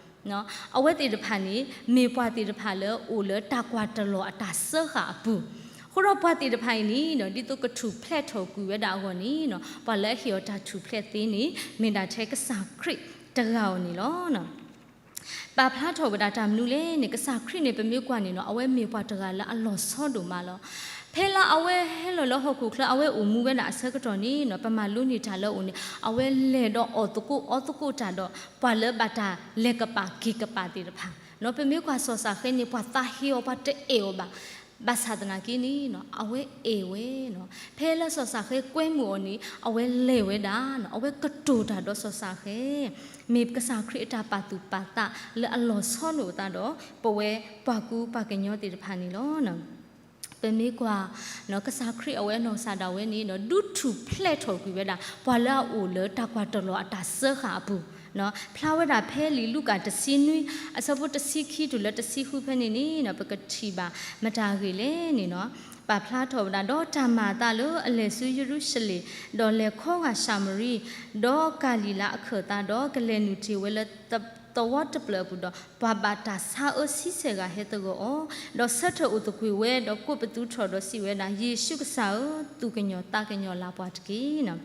အဝဲသ့ၣ်တဖၣ်န့ၣ် မ့ၢ်ပှၤသ့ၣ်တဖၣ်လၢအိၣ်လၢတၢ်ကွၢ်တလီၤအတၢ်စၢဃာ်အပူၤ, အဃိဒီးပှၤသ့ၣ်တဖၣ်အံၤန့ၣ် ဒ်သိးကထူၣ်ဖျဲးထီၣ်ကွံာ်ဝဲဒၣ်အဂီၢ်န့ၣ် ပှၤလၢအဟ့ၣ်အီၤတၢ်ထူၣ်ဖျဲးသ့န့ၣ် မ့ၢ်ဒၣ်ထဲကစၢ်ခရံာ်တဂၤဧိၤန့ၣ်လီၤ. ပာ်ဖျါထီၣ်ဝဲဒၣ်တၢ်မနုၤလဲၣ်န့ၣ် ကစၢ်ခရံာ်န့ၣ် ပမ့ၢ်ကွၢ်န့ၣ်နီၤ အဝဲမ့ၢ်ပှၤတဂၤလၢအလီၤဆီဒိၣ်မးလီၤ. ဖဲလၢအဝဲဟဲလီၤလၢဟီၣ်ခိၣ်ချၢ အဝဲအိၣ်မူဝဲဒၣ်အဆၢကတီၢ်န့ၣ်နီၤ ပမၤလိန့ၢ်တၢ်လၢအအိၣ်န့ၣ် အဝဲလဲၤဒီးအီၣ်သကိးအီသကိးတၢ်ဒီး ပှၤလၢဘၣ်တၢ်လဲၤကပာ်က့ၤကပာ်သ့ၣ်တဖၣ်နီၤ. ပမ့ၢ်ကွၢ်စီၤစၤဃဲန့ၣ် ပှၤသးဟ့အီၤ ပှၤတအဲၣ်အီၤဘၣ်. ဘၣ်ဆၣ်သနာ်က့န့ၣ်နီၤ အဝဲအဲၣ်ဝဲနီၤ. ဖဲလၢစီၤစၤဃဲကွဲမုာ်အီၤန့ၣ် အဝဲလဲၤဝဲဒၣ်နီၤ အဝဲကတိၤတၢ်ဒီးစီၤစၤဃဲ မ့ၢ်ကစၢ်ခရံာ်အတၢ်ပာ်သူၣ်ပာ်သးလၢအလီၤဆီလိာ်အသးဒီး ပဝဲပှၤကူပှၤကညီသ့ၣ်တဖၣ်န့ၣ်လီၤ. ပမ့ၢ်ကွၢ် ကစၢ်ခရံာ်အဝဲအနီၢ်ကစၢ်ဒၣ်ဝဲန့ၣ် ဒုးထူၣ်ဖျဲးထီၣ်ကွံာ်ဝဲဒၣ် ပှၤလၢအအိၣ်လၢတၢ်ကွၢ်တလီၤအတၢ်စၢဃာ်အပူၤ, ဖျါဝဲဒၣ်ဖဲလံာ်လူၤကၣ်တဆံနွံ အဆၢဖိတဆံခံတုၤလၢတဆံဃုဖဲန့ၣ်န့ၣ် ပကထံၣ်ဘၣ်မတၤဂ့ၢ်လဲၣ်န့ၣ်နီၤ ပာ်ဖျါထီၣ်ဝဲဒၣ် ဒီးတၢ်မၤအသးလၢအလဲၤဆူယရူၤၡလ့ၣ်, ဒီးလဲၤခီဂာ်ၡၤမရံ, ဒီးကၤလံၤလါအခၢၣ်သး, ဒီးကလဲၤနုာ်တ့ၢ်ဝဲလၢသဝီတဖျၢၣ်အပူၤဒီး ပှၤဘၣ်တၢ်ဆါအၢဆံဆဲၣ်ဂၤဟဲသဂၢၢ်အီၤ, ဒီးဆၢထၢၣ်အိၣ်သကွံာ်ဝဲ, ဒီးကိးပသူထီၣ်ဒီးစံးဝဲဒၣ်, ယ့ၣ်ၡူးကစၢ်ဧၢ, သူၣ်ကညီၤသးကညီၤလၢ်ပှၤတက့ၢ်.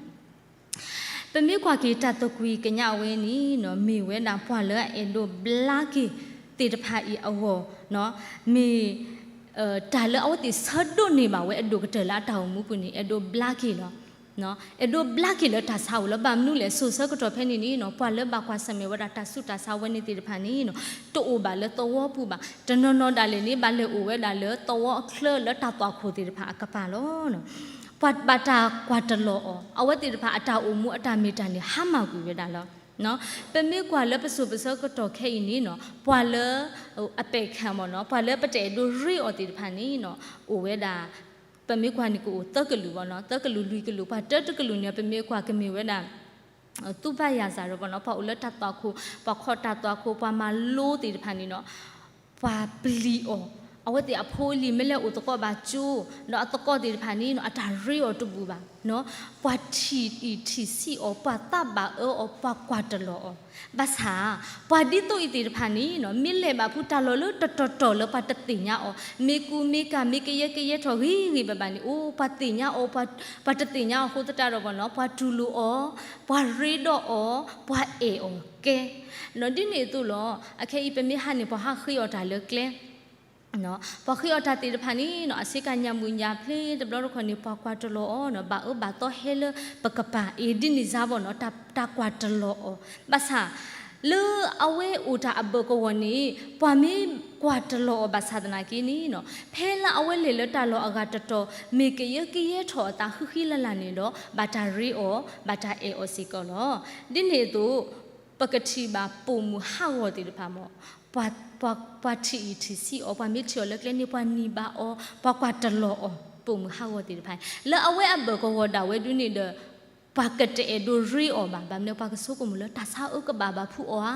ပမ့ၢ်ကွၢ်က့ၤတၢ်သကွံာ်ကညးဝဲန့ၣ် မ့ၢ်ဝဲဒၣ်ပှၤလၢအအဲၣ်ဒိးဘျါက့ၤသ့ၣ်တဖၣ်အံၤအဂီၢ်, မ့ၢ် တၢ်လၢအဝဲသ့ၣ်ဆၢဒိးန့ၢ်ဘၣ်ဝဲအဒိၣ်ကတၢၢ်လၢအတၢ်အိၣ်မူပူၤန့ၣ် အဲၣ်ဒိးဘျါက့ၤလီၤ. အဲၣ်ဒိးဘျါက့ၤလၢတၢ်ဆါအပူၤလီၤ. ဘၣ်မနုၤလဲၣ်, စိၤဆၢကတီၢ်ဖဲန့ၣ်န့ၣ် ပှၤလၢဘၣ်ကွၢ်ဆၢၣ်မဲာ်ဝဲဒၣ်တၢ်ဆူးတၢ်ဆါဝဲန့ၣ်သ့ၣ်တဖၣ်န့ၣ် တအိၣ်ဘၣ်လၢသဝီပူၤဘၣ်. တနီၤနီၤဒၣ်လဲာ်န့ၣ် ဘၣ်လဲၤအိၣ်ဝဲဒၣ်လၢသဝီအချၢလၢတၢ်သွၣ်ခိၣ်သ့ၣ်တဖၣ်အကပၤလီၤ. ပှၤဘၣ်တၢ်ကွၢ်တလီၤအီၤ, အဝဲသ့ၣ်တဖၣ်အတၢ်အိၣ်မူအတၢ်မ့ၢ်တၢ်န့ၣ် ဟါမၢ်ကွံာ်ဝဲဒၣ်လီၤ. ပမ့ၢ်ကွၢ်လၢပစိၤပဆၢကတီၢ်ခဲအံၤန့ၣ်နီၤ ပှၤလၢ အပဲာ်ခံမ့ၢ်နီၤ ပှၤလၢပတအဲၣ်ဒိးရ့အီၤသ့ၣ်တဖၣ်န့ၣ်နီၤ အိၣ်ဝဲဒၣ် ပမ့ၢ်ကွၢ်န့ၣ်ကအိၣ်သၢကလုာ်ဘၣ်နီၤ သၢကလုာ်လွံၢ်ကလုာ် ပှၤတၢတကလုာ်န့ၣ် ပမ့ၢ်ကွၢ်ကမ့ၢ်ဝဲဒၣ် သူၣ်ဘၣ်ယၤစၢ်ဒီးဘၣ်နီၤ ပှၤအိၣ်လၢတၢ်သွၣ်ခိၣ် ပှၤခီၣ်တၢ်သွၣ်ခိၣ် ပှၤမၤလိသ့ၣ်တဖၣ်န့ၣ်နီၤ ပှၤပျံၤအီၤ, အဝဲသ့ၣ်အဖိအလံၤမ့ၢ်လဲၤအိၣ်သကိးဘၣ်ကၠိ, ဒီးအသကိးသ့ၣ်တဖၣ်န့ၣ်နီၤ အတၢ်ရ့အီၤတဘူၣ်ဘၣ်, ပှၤထံၣ်အံၣ်ထံၣ်ဆံးအီၤ ပှၤသးဘၣ်အၢအီၤ ပှၤကွၢ်တလီၤအီၤ, ဘၣ်ဆၣ် ပှၤဒ်သိးအံၤသ့ၣ်တဖၣ်န့ၣ်နီၤ မ့ၢ်လဲၤဘၣ်ဖုတၢ်လီၢ်လၢတတီၤတီၤလၢပှၤတသ့ၣ်ညါအီၤ မ့ၢ်ကူမ့ၢ်ကၤ မ့ၢ်ကယဲၢ်ကယဲၢ်ထီၣ်ဂ့ၤဂ့ၤဘၣ်ဘၣ်န့ၣ် အိၣ် ပှၤသ့ၣ်ညါအီၤ ပှၤတသ့ၣ်ညါအီၤအဃိသတးဒီးဘၣ်နီၤ ပှၤတူၢ်လိာ်အီၤ, ပှၤရ့ဒီးအီၤ, ပှၤအဲၣ်အီၤကဲ, ဒ်န့ၣ်အသိးလီၤ. အခဲအံၤ ပမ့ၢ်ဟးန့ၣ် ပှၤဟးဃ့အီၤတၢ်လၢကျဲ ပှၤဃ့အီၤတၢ်သ့ၣ်တဖၣ်န့ၣ်နီၤ အဆ့ကၤညၣ်မုၢ်ညၣ်ဖျ့တဘျီတခီၣ်န့ၣ် ပှၤကွၢ်တလီၤအီၤနီၤ ဘၣ်အၢဘၣ်သီဟဲလၢပကပၤ အ့ၣ်ဒ်န့ၣ်စါဘၣ်နီၤ တၢ်ကွၢ်တလီၤအီၤ ဘၣ်ဆၣ် လၢအဝဲအိၣ်တၢ်အဘၢၣ်ကဝီၤန့ၣ် ပှၤမ့ၢ်ကွၢ်တလီၤအီၤဘၣ်ဆၣ်သနာ်က့န့ၣ်နီၤ ဖဲလၢအဝဲလဲၤလၢတၢ်လီၢ်အဂၤတတီၤ မ့ၢ်ကယၢကယဲထီၣ်အသးဃံဃံလၤလၤန့ၣ်ဒီး ဘၣ်တၢ်ရ့အီၤ ဘၣ်တၢ်အဲၣ်အီၤစ့ၢ်ကီးလီၤ. ဒ်န့ၣ်အသိး ပကထံၣ်ဘၣ်ပိာ်မုၣ်ဟးဂီၤသ့ၣ်တဖၣ်မ့ၢ် ပှၤထံၣ်အံၤထံၣ်ဆံးအီၤ, ပှၤမ့ၢ်ထံၣ်အီၤလၢကျဲန့ၣ် ပှၤနံၤဘၣ်အီၤ, ပှၤကွၢ်တလီၤအီၤ, ပိာ်မုၣ်ဟးဂီၤသ့ၣ်တဖၣ် လၢအဝဲအဘၢၣ်ကဝီၤဒၣ်ဝဲဒုန့ၣ်ဒီး ပှၤကတအဲၣ်ဒိးရ့အီၤဘၣ်. ဘၣ်မနုၤ ပှၤကဆိကမိၣ်လၢတၢ်ဆါအၢကဘၣ်ဘၣ်ဖုးအီၤဧါ,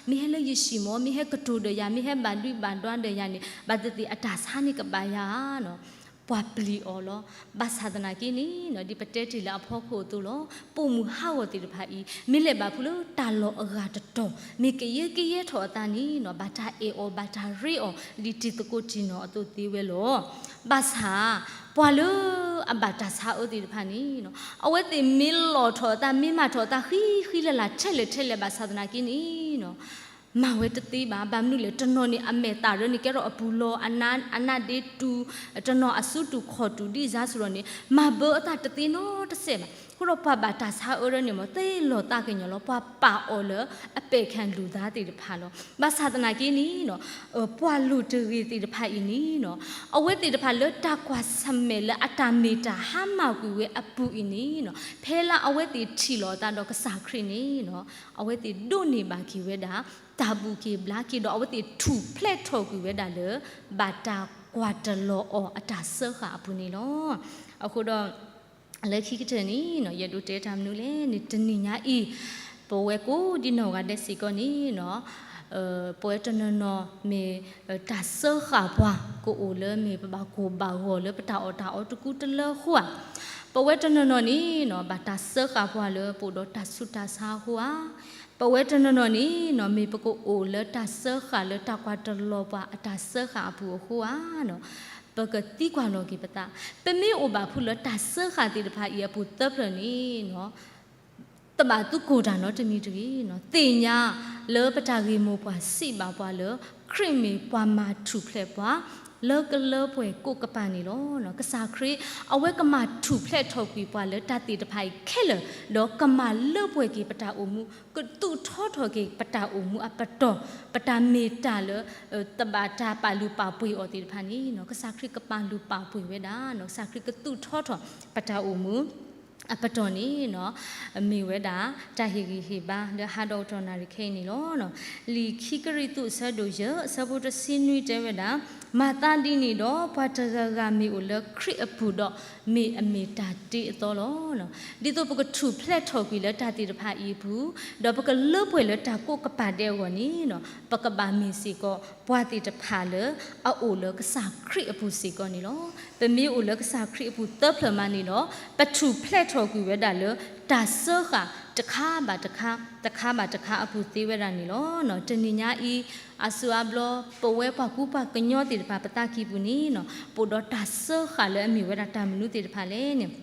မ့ၢ်ဟဲလၢယဟံၣ်မ့ၢ်, မ့ၢ်ဟဲကတိၤဒီးယၤ, မ့ၢ်ဟဲဘၣ်ဒွံးဘၣ်ဒွါဒီးယၤန့ၣ် ဘၣ်သ့ၣ်သ့ၣ်အတၢ်ဆါန့ၣ်ကဘၣ်ယၤဧါ. ပှၤပျံၤအီၤလီၤ. ဘၣ်ဆၣ်သနာ်က့န့ၣ် ဒ်ပတဲတ့ၢ်လၢအဖီခိၣ်အသိးလီၤ. ပိာ်မုၣ်ဟးဂီၤသ့ၣ်တဖၣ်အံၤ မ့ၢ်လဲၤဘၣ်ဖုးလၢတၢ်လီၢ်အဂၤတတီၤ, မ့ၢ်ကယၢကယဲထီၣ်အသးန့ၣ် ဘၣ်တၢ်အဲၣ်အီၤ, ဘၣ်တၢ်ရ့အီၤ ဒ်တံၤသကိးတံၤနီၤအသိးသ့ဝဲလီၤ. ဘၣ်ဆၣ် ပှၤလၢအဘၣ်တၢ်ဆါအၢသ့ၣ်တဖၣ်န့ၣ် အဝဲသ့ၣ်မ့ၢ်လီၣ်ထီၣ်အသး မ့ၢ်မၤထီၣ်အသး ဃံဃံလၤလၤ ထဲလဲၣ်ထဲလဲၣ် ဘၣ်ဆၣ်သနာ်က့န့ၣ် မၤဝဲတသ့ဘၣ်. ဘၣ်မနုၤလဲၣ်, တနီၤန့ၣ် အမဲာ်သၣ်ရၢန့ၣ် ကဲထီၣ်အပူၤလီၤ, အနါဒ့တူၢ်, တနီၤအစုတူၢ်ခီၣ်တူၢ်ဒ်စါစရီန့ၣ် မၤဘၢအသးတသ့နီတစဲးဘၣ်. အဃိဒီးပှၤဘၣ်တၢ်ဆါအၢရၢန့ၣ်မ့ၢ် သ့လီၤသးကညီၤလီၤ. ပှၤပာ်အီၤလၢအပဲာ်ခၢၣ်လူၤသးသ့ၣ်တဖၣ်လီၤ. ဘၣ်ဆၣ်သနာ်က့န့ၣ် ပှၤလိၤတဂ့ၤသ့ၣ်တဖၣ်အံၤန့ၣ် အဝဲသ့ၣ်တဖၣ်လၢတၢ်ကွၢ်ဆၢၣ်မဲာ်လၢအတၢ်မ့ၢ်တၢ်ဟါမၢ်ကွံာ်ဝဲအပူၤအံၤန့ၣ် ဖဲလၢအဝဲသ့ၣ်ထံၣ်လိာ်အသးဒီးကစၢ်ခရံာ်န့ၣ် အဝဲသ့ၣ်ဒိးန့ၢ်ဘၣ်က့ၤဝဲဒၣ် တၢ်ဘူၣ်က့ၤဘျါက့ၤဒီး အဝဲသ့ၣ်ထူၣ်ဖျဲးထီၣ်ကွံာ်ဝဲဒၣ်လၢ ဘၣ်တၢ်ကွၢ်တလီၤအီၤအတၢ်စၢဃာ်အပူၤန့ၣ်လီၤ. အဃိဒီး လၢခံကတၢၢ်န့ၣ် ယအဲၣ်ဒိးတဲတၢ်မနုၤလဲၣ်န့ၣ် တနံၤညါအံၤ ပဝဲကိးဒံနီၢ်ဂၤဒဲးစ့ၢ်ကီးန့ၣ် ပဝဲတနီၤနီၤမ့ၢ် တၢ်စၢဃာ်ပှၤကအိၣ်လၢမ့ၢ်ပဘၣ်ကိၢ်ဘၣ်ဂီၤလၢပတၢ်အီၣ်တၢ်အီတကူတလၢအဃိဧါ. ပဝဲတနီၤနီၤန့ၣ် ဘၣ်တၢ်စၢဃာ်ပှၤလၢပအိၣ်ဒီးတၢ်ဆူးတၢ်ဆါအဃိဧါ. ပဝဲတနီၤနီၤန့ၣ် မ့ၢ်ပကအိၣ်လၢတၢ်စၢဃာ်လၢတၢ်ကွၢ်တလီၤပှၤအတၢ်စၢဃာ်အပူၤအဃိဧါ. ပကသံကွၢ်လီၤက့ၤပသး, ပမ့ၢ်အိၣ်ဘၣ်ဖုးလၢတၢ်စၢဃာ်သ့ၣ်တဖၣ်အံၤအပူၤသၢဖျၢၣ်န့ၣ် တဘၣ်သံကိၢ်တၢ်နီတမံၤတဂ့ၤ. သ့ၣ်ညါလၢပတၢ်ဂ့ၢ်မိၢ်ပှၢ်စံးဘၣ်ပှၤလၢ ခရံာ်မ့ၢ်ပှၤမၤထူၣ်ဖျဲးပှၤ လၢကလၢပှဲၤကိးကပၤန့ၣ်လီၤ. ကစၢ်ခရံာ် အဝဲကမၤထူၣ်ဖျဲးထီၣ်ကွံာ်ပှၤလၢတၢ်သ့ၣ်တဖၣ်အံၤခဲလၢာ်, ဒီးကမၤလၢပှဲၤက့ၤပတၢ်အိၣ်မူ, ကသူၣ်ထီထီၣ်က့ၤပတၢ်အိၣ်မူအပတီၢ်, ပတၢ်မ့ၢ်တၢ်လၢ တဘၣ်တၢ်ပာ်လုၢ်ပာ်ပှ့ၤအီၤသ့ၣ်တဖၣ်န့ၣ် ကစၢ်ခရံာ်ကပာ်လုၢ်ပာ်ပှ့ၤဝဲဒၣ်, ကစၢ်ခရံာ်ကသူၣ်ထီထီၣ်ပတၢ်အိၣ်မူ အပတီၢ်န့ၣ် မ့ၢ်ဝဲဒၣ် တၢ်ဟ့ၣ်ဂံၢ်ဟ့ၣ်ဘါလၢဟးဒီးကတီၢ်နၣ်ရံၣ်ခဲအံၤန့ၣ်လီၤ. လံာ်ခံကရံၣ်သူးအဆၢဒိၣ်ယဲၢ် အဆၢဖိတဆံနွံတဲဝဲဒၣ်, မၤသးဒ်န့ၣ်ဒီး ပှၤတဂၤဂၤမ့ၢ်အိၣ်လၢခရံာ်အပူၤဒီး မ့ၢ်အမ့ၢ်တၢ်တ့အသီလီၤ. ဒ်သိးပကထူၣ်ဖျဲးထီၣ်ကွံာ်လၢတၢ်သ့ၣ်တဖၣ်အံၤအပူၤ, ဒီးပကလၢပှဲၤလၢတၢ်ကိးကပၤဒဲးအဂီၢ်န့ၣ် ပကဘၣ်မ့ၢ်စ့ၢ်ကီး ပှၤသ့ၣ်တဖၣ်လၢအအိၣ်လၢကစၢ်ခရံာ်အပူၤစ့ၢ်ကီးန့ၣ်လီၤ. ပမ့ၢ်အိၣ်လၢကစၢ်ခရံာ်အပူၤသၢဖျၢၣ်မးန့ၣ်ဒီး ပထူၣ်ဖျဲးထီၣ်ကွံာ်ဝဲဒၣ်လၢ တၢ်စၢဃာ်တခါဘၣ်တခါ, တခါဘၣ်တခါအပူၤသ့ဝဲဒၣ်န့ၣ်လီၤ. တနံၤညါအံၤ အါစုအါဘျီ ပဝဲပှၤကူပှၤကညီသ့ၣ်တဖၣ် ပသးကံၢ်ပူၤန့ၣ် ပအိၣ်ဒီးတၢ်စၢဃာ်လၢအမ့ၢ်ဝဲဒၣ်တၢ်မနုၤသ့ၣ်တဖၣ်လဲၣ်န့ၣ်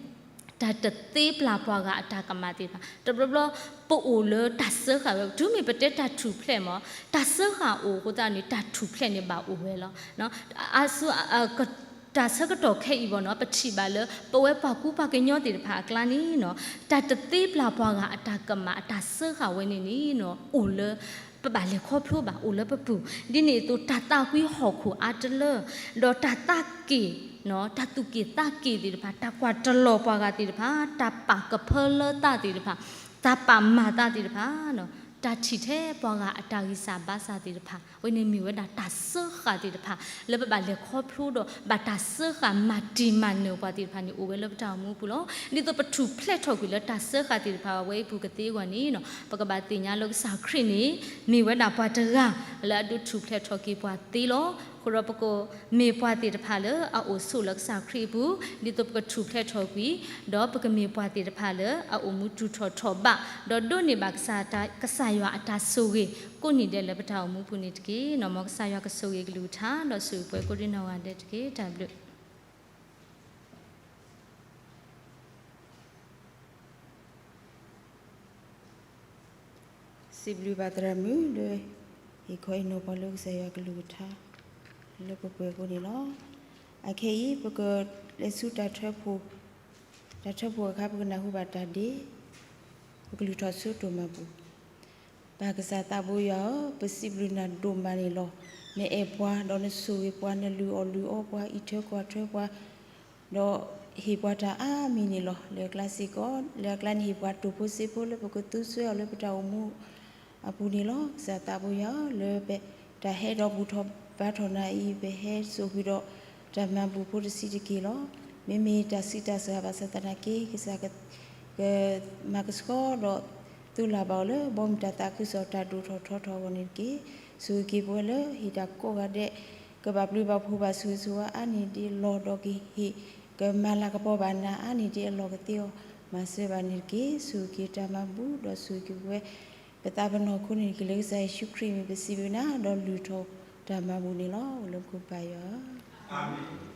တၢ်တသ့ပျၢ်ပှၤဂၤအတၢ်ကမၣ်သ့ၣ်တဖၣ်, တဘျီဘျီ ပအိၣ်လၢတၢ်စၢဃာ်ဝဲ, တုၤမ့ၢ်ပတဲတၢ်ထူၣ်ဖျဲးမး, တၢ်စၢဃာ်အိၣ်အဃိသတးန့ၣ် တၢ်ထူၣ်ဖျဲးန့ၣ်ဘၣ်အိၣ်ဝဲလီၤ. အါစု တၢ်ဆၢကတီၢ်ခဲအံၤဘၣ်နီၤ ပထံၣ်ဘၣ်လၢ ပဝဲပှၤကူပှၤကညီသ့ၣ်တဖၣ်အကျါန့ၣ်နီၤ တၢ်တသ့ပျၢ်ပှၤဂၤအတၢ်ကမၣ်အတၢ်စၢဃာ်ဝဲန့ၣ်န့ၣ်နီၤ အိၣ်လၢ ပဘၣ်လဲၤခီဖျိဘၣ် အိၣ်လၢပပူၤ, ဒ်န့ၣ်အသိး တၢ်သးကွံဟီၣ်ခိၣ်အါတလၢ ဒီးတၢ်သးက့ၣ် တၢ်သူၣ်က့ၣ်သးက့ၣ်သ့ၣ်တဖၣ် တၢ်ကွၢ်တလီၤပှၤဂၤသ့ၣ်တဖၣ် တၢ်ပာ်ကဖၢလၢသးသ့ၣ်တဖၣ် တၢ်ပာ်မၤသးသ့ၣ်တဖၣ် တၢ်ထံၣ်ထဲပှၤဂၤအတၢ်ဂံၢ်စၢ်ဘါစၢ်သ့ၣ်တဖၣ် အဝဲန့ၣ်မ့ၢ်ဝဲဒၣ်တၢ်စၢဃာ်သ့ၣ်တဖၣ် လၢပဘၣ်လဲၤခီဖျိဒီး ဘၣ်တၢ်စၢဃာ်မၤတံၢ်မၤနၢၤပှၤသ့ၣ်တဖၣ်န့ၣ် အိၣ်ဝဲလၢပတၢ်အိၣ်မူအပူၤလီၤ. ဒ်သိးပထူၣ်ဖျဲးထီၣ်ကွံာ်လၢတၢ်စၢဃာ်သ့ၣ်တဖၣ်အဝဲအံၤပူၤကသ့အဂီၢ်န့ၣ် ပကဘၣ်သ့ၣ်ညါလၢကစၢ်ခရံာ်န့ၣ် မ့ၢ်ဝဲဒၣ်ပှၤတဂၤ လၢအဒိးထူၣ်ဖျဲးထီၣ်က့ၤပှၤသ့လီၤ. အဃိဒီးပကမ့ၢ်ပှၤသ့ၣ်တဖၣ်လၢအအိၣ်ဆိးလၢကစၢ်ခရံာ်အပူၤ ဒ်သိးပကထူၣ်ဖျဲးထီၣ်ကွံာ် ဒီးပကမ့ၢ်ပှၤသ့ၣ်တဖၣ်လၢအအိၣ်မူတုၤထီၣ်ထီၣ်ဘး ဒီးဒိးန့ၢ်ဘၣ်ကစၢ် ကစၢ်ယွၤအတၢ်ဆိၣ်ဂ့ၤ ကိးနံၤဒဲးလၢပတၢ်အိၣ်မူပူၤန့ၣ်တက့ၢ်. မ်ကစၢ်ယွၤကဆိၣ်ဂ့ၤကလုၢ်ကထါ ဒီးဆိၣ်ဂ့ၤပှၤကိးဒံနီၢ်ဂၤဒဲးတက့ၢ်. တၢ်ဘျုး စံးဘျုးဘၣ်သရၣ်မုၣ်လၢ ဟ့ၣ်ခီဟ့ၣ်နီၤပှၤလၢကစၢ်ယွၤကလုၢ်ကထါ လၢပှဲၤပှဲၤအဃိန့ၣ်လီၤ. အခဲအံၤ ပကလဲၤဆူတၢ်ထၢဖှိၣ်, တၢ်ထၢဖှိၣ်အခါ ပကနၢ်ဟူဘၣ်တၢ်ဒ့, ပကလုၢ်ထီၣ်စိတိၢ်မၤပူၤ ပၢ်ကစၢ်သးဘိယွၤဧၢ, ပစံးဘျုးနၤဒိၣ်မးန့ၣ်လီၤ. နအဲၣ်ပှၤ, ဒီးနဆိၣ်ဂ့ၤပှၤ, နလုၢ်အီၣ်လုၢ်အီပှၤ, အံးထွဲကွၢ်ထွဲပှၤ, ဒီးဟ့ၣ်ပှၤတၢ်အါမံၤန့ၣ်လီၤ. လၢအကျါစ့ၢ်ကီး, လၢအကျါန့ၣ်ဟ့ၣ်ပှၤတိၢ်ဖိစ့ဖိလၢပကသူစွဲအီၤလၢပတၢ်အိၣ်မူအပူၤန့ၣ်လီၤ. ကစၢ်သးဘိယွၤဧၢ, လၢပ တၢ်ဟဲဒီးဘူၣ်ထီၣ်ဘါထီၣ်နၤအံၤ ပဟဲစိာ်ဃုာ်ဒီးတၢ်မၤဘူၣ်ဖိတဆံးတက့ၢ်လီၤ. မ့မ့ၢ်တၢ်ဆံးတၢ်စှၤဘၣ်ဆၣ်သနာ်က့ ကစၢ်ကမၤကဆှီဒီး သုလၢ်ဘၣ်အီၤလၢ ဘီမုၢ်တၢ်သးခုကစီၣ်တၢ်ဒိၣ်ထီၣ်ထီထီၣ်အဂီၢ်န့ၣ်တက့ၢ်. ဆိၣ်ဂ့ၤက့ၤပဝဲလၢဟ့ၣ်တၢ်ကိးဂၤဒဲး ကဘၣ်ပျုၤဘၣ်ဖှိၣ်ဘၣ်ဆိၣ်ဂ့ၤဆိၣ်ဝါအါန့ၢ်ဒ်အလီၢ် ဒီးကဟ့ၣ်ကမၤလၤကပီၤဘၣ်နၤအါန့ၢ်ဒ်အလီၢ်ကသ့အီၤ မၤစၢၤဘၣ်န့ၣ်တက့ၢ်. ဆိၣ်ဂ့ၤက့ၤတၢ်မၤဘူၣ်ဒီးဆိၣ်ဂ့ၤက့ၤပဝဲ ပသးပနီၢ်ခိန့ၣ်တက့ၢ်. လၢကစၢ်ယ့ၣ်ၡူးခရံာ်အမံၤ ပစံးဘျုးနၤ ဒီးလုၢ်ထီၣ်တၢ်မၤဘူၣ်န့ၣ်လီၤ. အိၣ်လၢမူခိၣ်ပၢ်ယွၤဧၢ.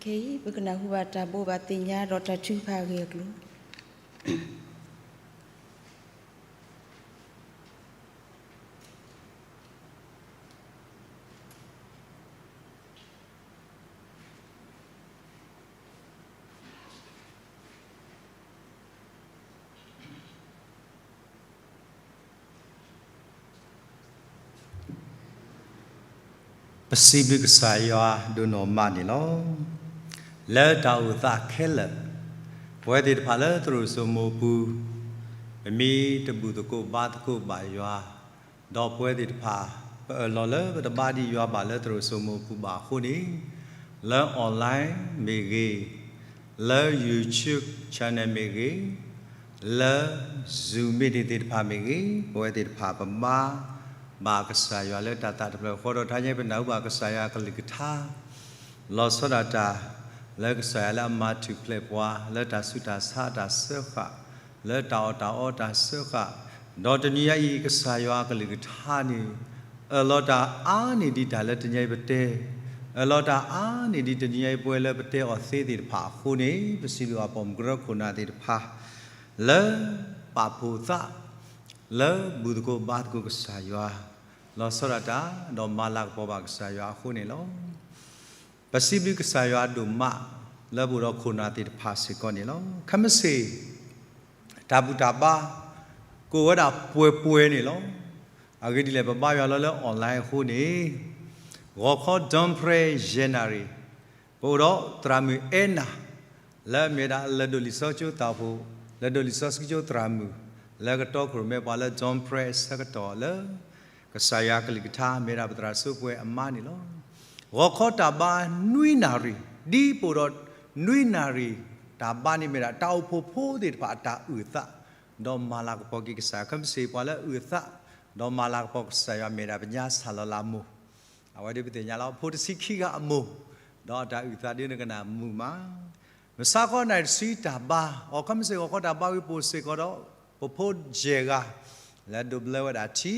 ခဲအံၤ ပကနၢ်ဟူဘၣ်တၢ်ဘိးဘၣ်သ့ၣ်ညါဒီးတၢ်ထုကဖၣ်အဂ့ၢ်အကျိၤ ပစံးဘျုးကစၢ်ယွၤဒိၣ်နီၢ်မးန့ၣ်လီၤ. လၢတၢ်အိၣ်သးခဲလၢာ်, ပဝဲသ့ၣ်တဖၣ်လၢသရိာ်စိမိၤပူၤ, ပမ့ၢ်တဘူၣ်သကိးဘါသကိးဘၣ်ယွၤ, ဒီးပဝဲသ့ၣ်တဖၣ် ပအၢၣ်လီၤလၢပတဘါဒံးယွၤဘၣ်လၢသရိာ်စိမိၤပူၤဘၣ်အဃိန့ၣ်, လၢ online မ့ၢ်ဂ့ၤ, လၢ YouTube channel မ့ၢ်ဂ့ၤ, လၢ Zoom meeting သ့ၣ်တဖၣ်မ့ၢ်ဂ့ၤ, ပဝဲသ့ၣ်တဖၣ်ပဘါဘၣ်ကစၢ်ယွၤလၢတၢ်သးတဖျၢၣ်ဃီဒီး တဟါညါပနၢ်ဟူဘၣ်ကစၢ်ယွၤအကလုၢ်ကထါ လီၤဆီဒၣ်တၢ် လၢကစၢ်ယွၤလၢအမၤထူၣ်ဖျဲးပှၤ လၢတၢ်ဆူးတၢ်ဆါတၢ်စၢဃာ်, လၢတၢ်အီၣ်တၢ်အီတၢ်စၢဃာ်, ဒီးတနံၤညါအံၤ ကစၢ်ယွၤအကလုၢ်ကထါန့ၣ် အၢၣ်လီၤတၢ်အါန့ၢ်ဒံးတၢ်လၢတနံၤညါအံၤပတဲ, အၢၣ်လီၤတၢ်အါန့ၢ်ဒံးတနံၤညါအံၤပဝဲလၢပတဲအီၤသ့သ့ၣ်တဖၣ်အဃိန့ၣ် ပစံးဘျုးအီၤပိာ်မုၣ်ကရၢခိၣ်နၢ်သ့ၣ်တဖၣ် လၢပာ်ဖှိၣ်သး လၢဘူၣ်သကိးဘါသကိးကစၢ်ယွၤ, လီၤဆီဒၣ်တၢ် ဒီးမၤလၤကပီၤဘၣ်ကစၢ်ယွၤအဃိန့ၣ်လီၤ. ပစံးဘျုးကစၢ်ယွၤဒိၣ်မး လၢပအိၣ်ဒီးခိၣ်နၢ်သ့ၣ်တဖၣ်စ့ၢ်ကီးန့ၣ်လီၤ. ခဲမုၢ်ဆ့ၣ် တၢ်ဘူၣ်တၢ်ဘါ ကအိၣ်ဝဲဒၣ်ပှဲၤပှဲၤန့ၣ်လီၤ. အဂ့ၢ်ဒ်လဲၣ် ပဘါယွၤလီၤလၢ online အဃိန့ၣ် ဂီၤခီ dawn prayer ယဲၢ်နၣ်ရံၣ် ပအိၣ်ဒီးသရၣ်မုၣ်အဲနၤ လၢအမ့ၢ်ဝဲဒၣ်လၢၢ်ဒိၣ်လံာ်စီဆှံကၠိသးအိၣ်ဖှိၣ်, လၢၢ်ဒိၣ်လံာ်စီဆှံကၠိသရၣ်မုၣ် လၢကတီခိၣ်ရိၣ်မဲပှၤလၢ dawn prayer အဆၢကတီၢ်လၢ ကစၢ်ယွၤအကလုၢ်ကထါမ့ၢ်ဝဲဒၣ်ပသရၣ်စိပှဲၤအမါန့ၣ်လီၤ. ဂီၤခီတၢ်ဘါနွံနၣ်ရံၣ် ဒ်ပအိၣ်ဒီးနွံနၣ်ရံၣ် တၢ်ဘါန့ၣ်မ့ၢ်ဒၣ် တၢ်အိၣ်ဖှိၣ်ဖိသ့ၣ်တဖၣ်အတၢ်အုၣ်အသး ဒီးမၤလၤကပီၤက့ၤကစၢ်ယွၤ. ခဲမုၢ်ဆ့ၣ်ပှၤလၢအုၣ်အသး ဒီးမၤလၤကပီၤကစၢ်ယွၤမ့ၢ်ဒၣ်ပညါစၢ်လီၤလးမိၢ်, အဝဲဒၣ်ပသ့ၣ်ညါလီၤ ဖိတဆံခံဂၤအမိၢ်, ဒီးအတၢ်အုၣ်သးဒ်နကနၣ်မုာ်မး မုၢ်ဆါခီနၣ်ရံၣ်တဆံတၢ်ဘါ, အီၤခဲမုၢ်ဆ့ၣ်ဂီၤခီတၢ်ဘါဝံၤပအိၣ်စ့ၢ်ကီးဒီး ပဖိယဲၢ်ဂၤ လၢဒိးဘျၢဝဲဒၣ်ထံ,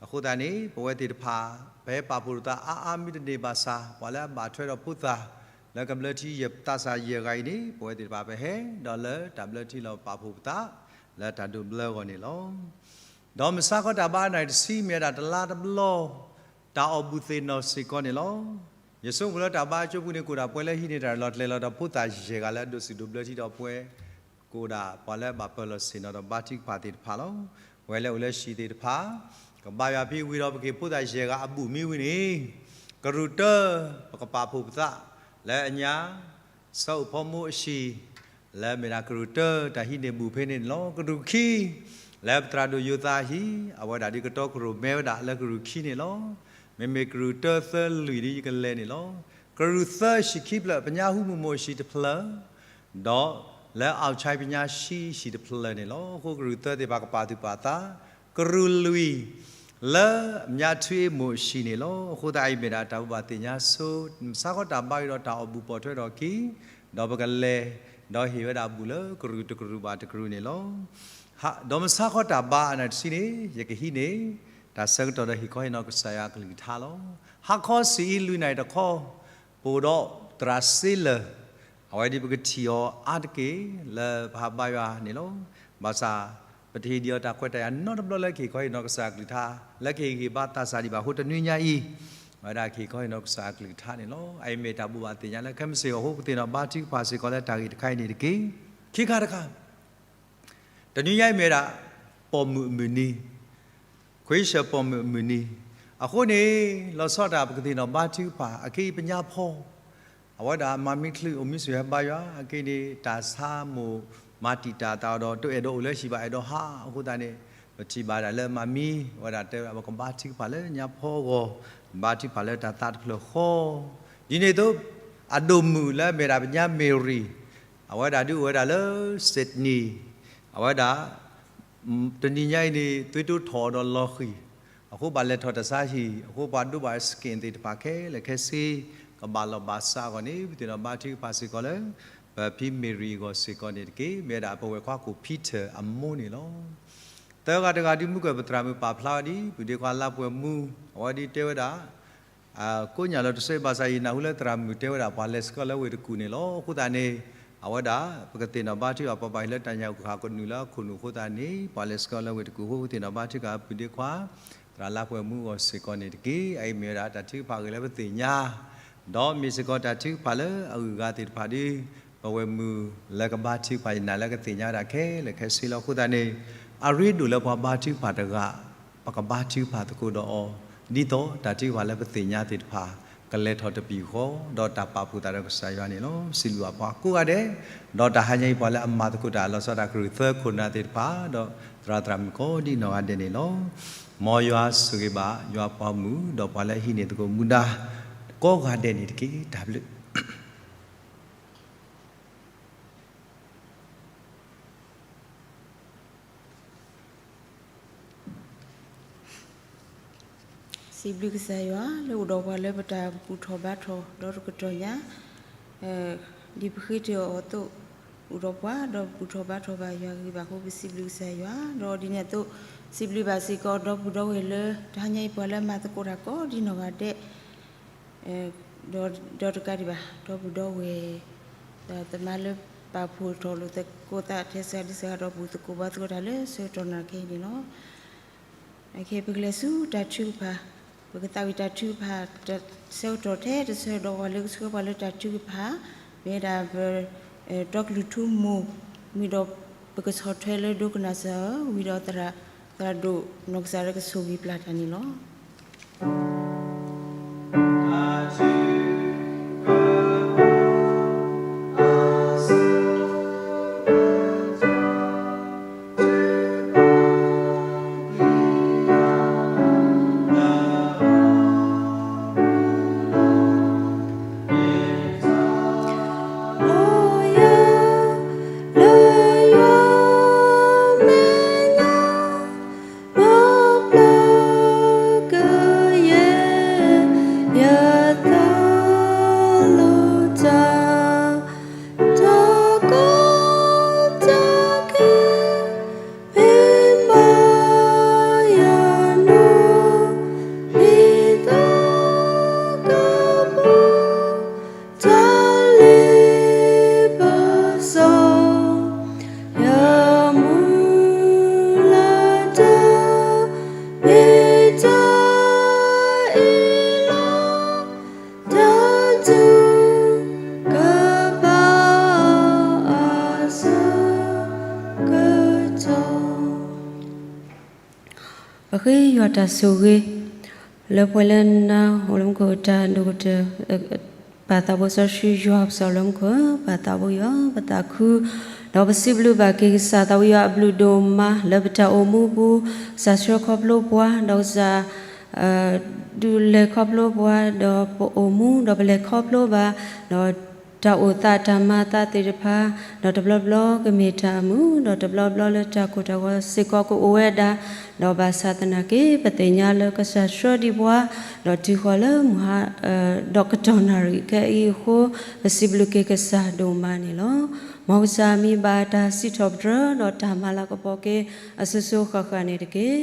အဃိသတးန့ၣ် ပဝဲသ့ၣ်တဖၣ် ပဟဲပာ်ဖှိၣ်လိာ်သးအါအါမ့ၢ်တန့ၢ်ဘၣ်ဆၣ် ပှၤလၢအဘၣ်ထွဲဒီးဖိသၣ် လၢကဘျၢထံယဲၢ်သးစၢ်ယဲၢ်ဂၤအံၤန့ၣ် ပဝဲသ့ၣ်တဖၣ်ပဟဲ ဒီးလၢတၢ်ဘျၢထံလီၤပာ်ဖှိၣ်ပသး လၢတၢ်ဒိးဘျၢအဂီၢ်န့ၣ်လီၤ. ဒီးမုၢ်ဆါခီတၢ်ဘါနၣ်ရံၣ်တဆံမ့ၢ်ဝဲဒၣ်တလါတဘျီ တၢ်အီၣ်ဘူၣ်သ့ၣ်နီၣ်စ့ၢ်ကီးန့ၣ်လီၤ. ယဆိကမိၣ်လၢတၢ်ဘါအကၠိပူၤန့ၣ် ကအိၣ်ဒၣ်ပှၤလၢဟံးန့ၢ်တၢ်လီၤကျဲၤလီၤဒီးဖိသၣ်ယဲၢ်ဂၤလၢအဒိးစံၣ်ဒိးဘျၢထံဒီးပှၤ ကအိၣ်ဒၣ်ပှၤလၢဘၣ်ပၢၢ်လီၢ်ဆ့ၣ်နီၤဒီးဘါထုကဖၣ်သ့ၣ်တဖၣ်လီၤ. ပဝဲလၢအိၣ်လၢဟံၣ်သ့ၣ်တဖၣ် ကဘါယွၤဖဲဝံၤဒီးပက့ၤဖိသၣ်ယဲၢ်ဂၤအဘူၣ်မံဝံၤန့ၣ် ကရူၢ်တၢ ပကပာ်ဖှိၣ်ပသး လၢအညါ ဆၢအိၣ်ဖီမိၢ်အဟံၣ် လၢမ့ၢ်ဒၣ်ကရူၢ်တၢတၢ်ဟံးန့ၢ်ဘူၣ်ဖဲန့ၣ်န့ၣ်လီၤ. ကရူၢ်ခံ လၢပသရၣ်ဒိၣ်ယိၤသးဟံၣ် အဝဲဒၣ်ဒ်ကတီကရိၣ်မဲဝဲဒၣ်လၢကရူၢ်ခံန့ၣ်လီၤ. မ့မ့ၢ်ကရူၢ်တၢသၢလွံၢ်ဒ်ယကလဲၤန့ၣ်လီၤ. ကရူၢ်သၢဟံၣ်ခံဖျၢၣ် ပညါဟူမုၢ်မိၢ်ဟံၣ်တဖျၢၣ် ဒီးလၢအီၣ်ဆဲးပညါဟံၣ်တဖျၢၣ်န့ၣ်လီၤ. အဃိကရူၢ်သၢသ့ၣ်တဖၣ်ကပာ်သူၣ်ပာ်သး ကရူၢ်လွံၢ် လၢအမ့ၢ်ထွံၣ်အ့မိၢ်အဟံၣ်န့ၣ်လီၤ. အဃိသတးအံၤမ့ၢ်ဒၣ်တၢ်ဘိးဘၣ်သ့ၣ်ညါဆိ မဆါဃီတၢ်ဘါအံၤဒီးတၢ်အီၣ်ဘူၣ်ပိာ်ထွဲထီၣ်အခံ ဒီးပကလဲၤ ဒီးဟ့ၣ်ဝဲဒၣ်ဘူၣ်လၢကရူၢ်တကရူၢ်ဘၣ်တကရူၢ်န့ၣ်လီၤ. ဒီးမဆါဃီတၢ်ဘါအနံၤတဆံန့ၣ် ယကဟံးန့ၢ် တၢ်ဆၢကတီၢ်ဒီးဟ့ၣ်ခီဟ့ၣ်နီၤကစၢ်ယွၤအကလုၢ်ကထါလီၤ. ဟါခီဆံးအံၤလွံၢ်နၣ်ရံၣ်တခီ ပအိၣ်ဒီးသရၣ်စ့လၢာ် အဝဲဒ်ပကထံၣ်အီၤအါတက့ၢ်လၢပဟးဘါယွၤန့ၣ်လီၤ. ဘၣ်ဆၣ် ပတဟ့ၣ်ဒံးအီၤတၢ်ခွဲးတၢ်ယာ်နီတဘျီလၢကဟ့ၣ်ခီဟ့ၣ်နီၤကစၢ်အကလုၢ်ကထါ လၢကဟ့ၣ်ဂံၢ်ဘါသးစၢ်ဒံးဘၣ်အဃိတနွံညါအံၤ အဝဲဒၣ်ကဟ့ၣ်ခီဟ့ၣ်နီၤကစၢ်အကလုၢ်ကထါန့ၣ်လီၤ. အအံၤမ့ၢ်တၢ်ဘိးဘၣ်သ့ၣ်ညါလၢခဲမုၢ်ဆ့ၣ်ဂီၢ်အဃိ ပသ့ၣ်နီၣ်ဘါထုကဖၣ်စ့ၢ်ကီးလၢတၢ်ဂ့ၢ်တခါအံၤန့ၣ်တက့ၢ်. ခံခါတခါ တနွံညါအံၤမ့ၢ်ဝဲဒၣ် ပိာ်မုၣ်အမုၢ်နံၤ ခွံဆၢပိာ်မုၣ်အမုၢ်နံၤ, အဃိန့ၣ် လီၤဆီဒၣ်တၢ်ပကသ့ၣ်နီၣ်ဘါထုကဖၣ် အက့ၢ်ပညါဖီ အဝဲဒၣ်မၤမံချုးအိၣ်မံဆိၣ်ဟဲဘါယွၤ အက့ၢ်န့ၣ် တၢ်ဆါမိၢ်မၤတံာ်တာ်အသးဒီး တအဲၣ်ဒိးအိၣ်လၢဟံၣ်ဘၣ်အဲၣ်ဒိးဟး အဃိသတးန့ၣ် ပထံၣ်ဘၣ်ဒၣ်လၢမၤမံ အဝဲဒၣ်တဲဝဲဒၣ်ပကဘါထုကဖၣ်လၢညါဖီအဂီၢ်, ဘါထုကဖၣ်လၢတၢ်သးတဖျၢၣ်ဃီ, ဒ်န့ၣ်အသိး အဒိၣ်မုၣ်လၢအမ့ၢ်ဒၣ်ပညါမ့ၢ်ရံၤ အဝဲဒၣ်ဒုးအိၣ်ဝဲဒၣ်လၢ Sydney အဝဲဒၣ် တနံၤညါအံၤန့ၣ် သွေးတိုးထီၣ်ဒီးလီၤဃံၤ, အဃိဘၣ်လဲၤထီၣ်တၢ်ဆါဟံၣ် အဃိပှၤဒိးဘၣ် scan သ့ၣ်တဖၣ်ခဲလၢာ်ခဲဆ့ ကဘၣ်လီၢ်ဘၣ်စးအဂီၢ်န့ၣ် ပသ့ၣ်နီၣ်ဘါထုကဖၣ်စ့ၢ်ကီးလၢ ပဖံမ့ၢ်ရံၤအဂီၢ်စ့ၢ်ကီးန့ၣ်တက့ၢ်. မ့ၢ်ဝဲဒၣ်ပဝဲၢ်ခွါကိၣ် Peter အမိၢ်န့ၣ်လီၤ. သၢဂၤတဂၤဒုး မုၢ်ကၢၢ်ပသရၣ်မုၣ်ပာ်ဖျါဝဲဒ် ပုၢ်ဒ့ခွါလါပှဲၤမူ အဝဲဒ်တဲဝဲဒၣ် ကိးညၣ်လီၤတစဲးဘၣ်ဆၣ်အံၤ နၢ်ဟူလၢသရၣ်မုၣ်တဲဝဲဒၣ် ပှၤလဲၤဆှၢလၢဝ့ၢ်တကူၣ်န့ၣ်လီၤ. အဃိသတးန့ၣ် အဝဲဒၣ် ပကသ့ၣ်နီၣ်ဘါထုကဖၣ် ပှၤဘၣ်ဟ့ၣ်လၢတၢ်ညၣ်အုၣ်ကဟၣ်ကနုာ်လၢအခိၣ်နူာ်အဃိသတးန့ၣ် ပှၤလဲၤဆှၢလၢဝ့ၢ်တကူၣ်အဃိ ပသ့ၣ်နီၣ်ဘါထုကဖၣ် ပုၢ်ဒ့ခွါ သရၣ်လါပှဲၤမူအဂီၢ်စ့ၢ်ကီးန့ၣ်တက့ၢ်. အအံၤမ့ၢ်ဝဲဒၣ်တၢ်ထုကဖၣ်ဂ့ၤလၢပသ့ၣ်ညါ ဒီးမ့ၢ်စ့ၢ်ကီးတၢ်ထုကဖၣ်လၢအဂုၤအဂၤသ့ၣ်တဖၣ်ဒီး ပဝဲၢ်မုၢ်လၢကဘါထုကဖၣ်ယနာ်လၢကသ့ၣ်ညါဝဲဒၣ်ခဲလၢာ်ခဲဆ့လီၤ. အဃိသတးန့ၣ် အရ့ဒိၣ်လၢပှၤဘါထုကဖၣ်တဂၤ ပကဘါထုကဖၣ်သကိးဒီးအီၤ ဒ်သိးတၢ်ထုကဖၣ်လၢပသ့ၣ်ညါသ့ၣ်တဖၣ် ကလဲၤထီၣ်တပံၤဃီ ဒီးတၢ်ပာ်ဖှိၣ်သးဒီးကစၢ်ယွၤန့ၣ်လီၤ. စံးဘျုးဘၣ်ပှၤကိးဂၤဒဲး, ဒီးတၢ်ဟါညါအံၤပှၤလၢအမၤသကိးတၢ်လီၤဆီဒၣ်တၢ်ကရူၢ်သၢခိၣ်နၢ်သ့ၣ်တဖၣ် ဒီးသရၣ်သရၣ်မုၣ်ကိးဒ်နီၢ်ဂၤဒဲးန့ၣ်လီၤ. မ်ယွၤဆိၣ်ဂ့ၤဘၣ်ယွၤပှၤမုၣ် ဒီးပှၤလၢအဟံးန့ၢ်သကိးမူဒါ ကိးဂၤဒဲးန့ၣ်တက့ၢ်. တၢ်ဘျုး စံးဘျုးကစၢ်ယွၤ လၢအိၣ်ဒီးပှၤလၢပတၢ်ဘူၣ်ထီၣ်ဘါထီၣ်ဒီတကတီၢ်ညါ ဒ်ပဃ့တ့ၢ်အီၤအသိး အိၣ်ဒီးပှၤ ဒီးဘူၣ်ထီၣ်ဘါထီၣ်ဘၣ်ယွၤဂံၢ်ဘၣ်အဃိ ပစံးဘျုးကစၢ်ယွၤ ဒီးဒ်န့ၣ်အသိး စံးဘျုးဘၣ်စ့ၢ်ကီးဒီပုၢ်ဒီဝဲၢ်လၢ တဟါညါအံၤပှၤလၢအမၤသကိးတၢ်ကိးဒ်နီၢ်ဂၤဒဲး ဒီးတကးဒံးဘၣ် ဒီပုၢ်ဒီဝဲၢ် သမါလၢပာ်ဖှိၣ်ထီၣ်လိာ်သကိးသးထဲစှၤဒုစှၤဒီးဘူၣ်သကိးဘါသကိးတၢ်လၢဆၢကတီၢ်နၢ်ခဲအံၤန့ၣ်လီၤ. အခဲအံၤပကလဲၤဆူတၢ်ထုကဖၣ် ပကသးဝံၣ်တၢ်ထုကဖၣ် ဆၢကတီၢ်ထဲတဆၢဒီးပှၤလၢကဆှၢပှၤလၢတၢ်ထုကဖၣ် မ့ၢ်ဝဲဒၣ်ပ တီကလုၢ်ထူမိၢ် ဝံၤဒီးပကဆီၣ်ထွဲလၢဒိကနၣ်စၢၤ ဝံၤဒီးသရၣ် သရၣ်ဒိၣ်နီၢ်ကစၢ်လၢကဆိၣ်ဂ့ၤပျၢ်တၢ်န့ၣ်လီၤ. ဂ့ၤယွၤတၢ်ဆိၣ်ဂ့ၤ လၢပှဲၤလၢနၤ အိၣ်လၢမူခိၣ်တၢ်ဒိၣ်ကတၢၢ် ပၢ်သးဘိစီဆှံယွၤပစီၣ်လၢမူခိၣ် ပၢ်သးဘိယွၤ ပသးခု ဒီးပစံးဘျုးဘၣ်က့ၤကစၢ်သးဘိယွၤအဘျုးဒိၣ်မး လၢပတၢ်အိၣ်မူပူၤ ကစၢ်ဆှၢခီဖျိပှၤ ဒီးကစၢ် ဒုးလဲၤခီဖျိပှၤ ဒီးပအိၣ်မူ ဒီးပလဲၤခီဖျိဘၣ် ဒီးတၢ်အိၣ်သးတၢ်မၤသးသ့ၣ်တဖၣ် ဒီးတဘျီဘျီကမ့ၢ်တၢ်အမုာ် ဒီးတဘျီဘျီလၢတၢ်ကိၢ်တၢ်ဂီၤစ့ၢ်ကီးကအိၣ်ဝဲဒၣ် ဒီးဘၣ်ဆၣ်သနာ်က့ ပသ့ၣ်ညါလၢကစၢ်ဆှၢဒံးပှၤ ဒီးတုၤဃီၤလၢမုၢ်ဟါ ဒီးကတီၢ်နၣ်ရံၣ်ခဲအံၤအဃိ ပစံးဘျုးက့ၤကစၢ်ဒိၣ်မးန့ၣ်လီၤ. မ်ကစၢ်မံဘၣ်တၢ်စံးထီၣ်ပတြၢၤ ဒီးတၢ်မၤလၤကပီၤက့ၤ အစိၤစိၤဃၣ်ဃၣ်န့ၣ်တက့ၢ်.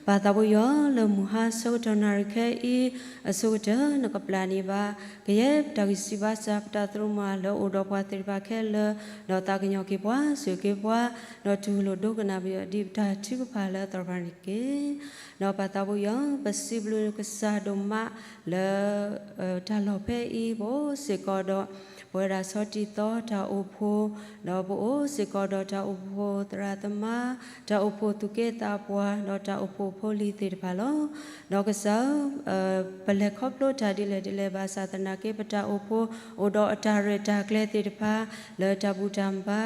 ပၢ်သးဘိယွၤလၢမုၢ်ဟါဆၢကတီၢ်နၣ်ရံၣ်ခဲအံၤ အဆိကတၢၢ် နကပျၢ်န့ၢ်ဘၣ် ကယဲၢ်ပတၢ်ဂံၢ်စၢ်ဘါစၢ် ပတၢ်သရူးမၤလၢအိၣ်ဒီးပှၤသ့ၣ်တဖၣ်ခဲလၢာ် ဒီးသးကညီၤက့ၤပှၤ ဆိၣ်ဂ့ၤက့ၤပှၤ ဒီးတူၢ်လိာ်ဒိကနၣ်ပယီၤဒ်ပတၢ်ထုကဖၣ်လၢသရိာ်ပၤန့ၣ်တက့ၢ်. ဒီးပၢ်သးဘိယွၤ ပစံးဘျုးကစၢ်ဒိၣ်မးလၢ တၢ်လီၢ်ဖဲအံၤ ပအိၣ်စ့ၢ်ကီးဒီး ပဝဲဒၣ်ဆီတံၢ်သီတၢ်အိၣ်ဖှိၣ် ဒီးပအိၣ်စ့ၢ်ကီးဒီးတၢ်အိၣ်ဖှိၣ်သရၣ်သမါ တၢ်အိၣ်ဖှိၣ်သူၣ်က့သးပှၢ် ဒီးတၢ်အိၣ်ဖှိၣ်ဖိလံၤသ့ၣ်တဖၣ်လီၤ. ဒီးကစၢ် ပလဲၤခီဖျိတၢ်ဒ်လဲၣ်ဒ်လဲၣ်ဘၣ်ဆၣ်သနာ်က့ ပတၢ်အိၣ်ဖှိၣ်အိၣ်ဒီးအတၢ်ရဲၣ်တၢ်ကျဲၤသ့ၣ်တဖၣ် လၢတၢ်ဘူၣ်တၢ်ဘါ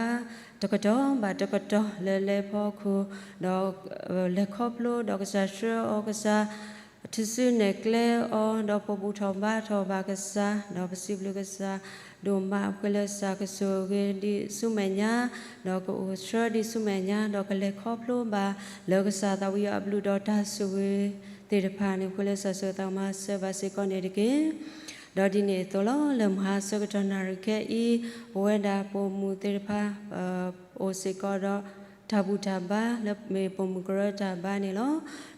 တကတီၢ်ဘၣ်တကတီၢ်လၢလဲၤဖီခိၣ် ဒီး လဲၤခီဖျိ ဒီးကစၢ်ဆှၢအီၤကစၢ် ထုးစုနဲၣ်ကျဲအီၤ ဒီးပဘူၣ်ထီၣ်ဘါထီၣ်ဘၣ်ကစၢ် ဒီးပစံးဘျုးကစၢ်ဒိၣ်မး ပဃ့လၢကစၢ်ကဆိၣ်ဂ့ၤဒံးဆူမဲာ်ညါ ဒီးကအိၣ်ဆှၢဒံးဆူမဲာ်ညါ ဒီးကလဲၤခီဖျိဘၣ်လၢကစၢ်သးဝံယွၤအဘျုးဒီးတၢ်ဆိၣ်ဂ့ၤသ့ၣ်တဖၣ်န့ၣ် ပဃ့လၢကစၢ်ဆိၣ်ဂ့ၤသးကမၤစၢၤဘၣ်စ့ၢ်ကီးန့ၣ်တက့ၢ်. ဒီးဒ်န့ၣ်အသိးလီၤ လၢမုၢ်ဟါဆၢကတီၢ်နၣ်ရံၣ်ခဲအံၤ ပဝဲဒၣ်ပိာ်မုၣ်သ့ၣ်တဖၣ် အိၣ်စ့ၢ်ကီးဒီး တၢ်ဘူၣ်တၢ်ဘါ လၢမ့ၢ်ပိာ်မုၣ်ကရၢတၢ်ဘါန့ၣ်လီၤ.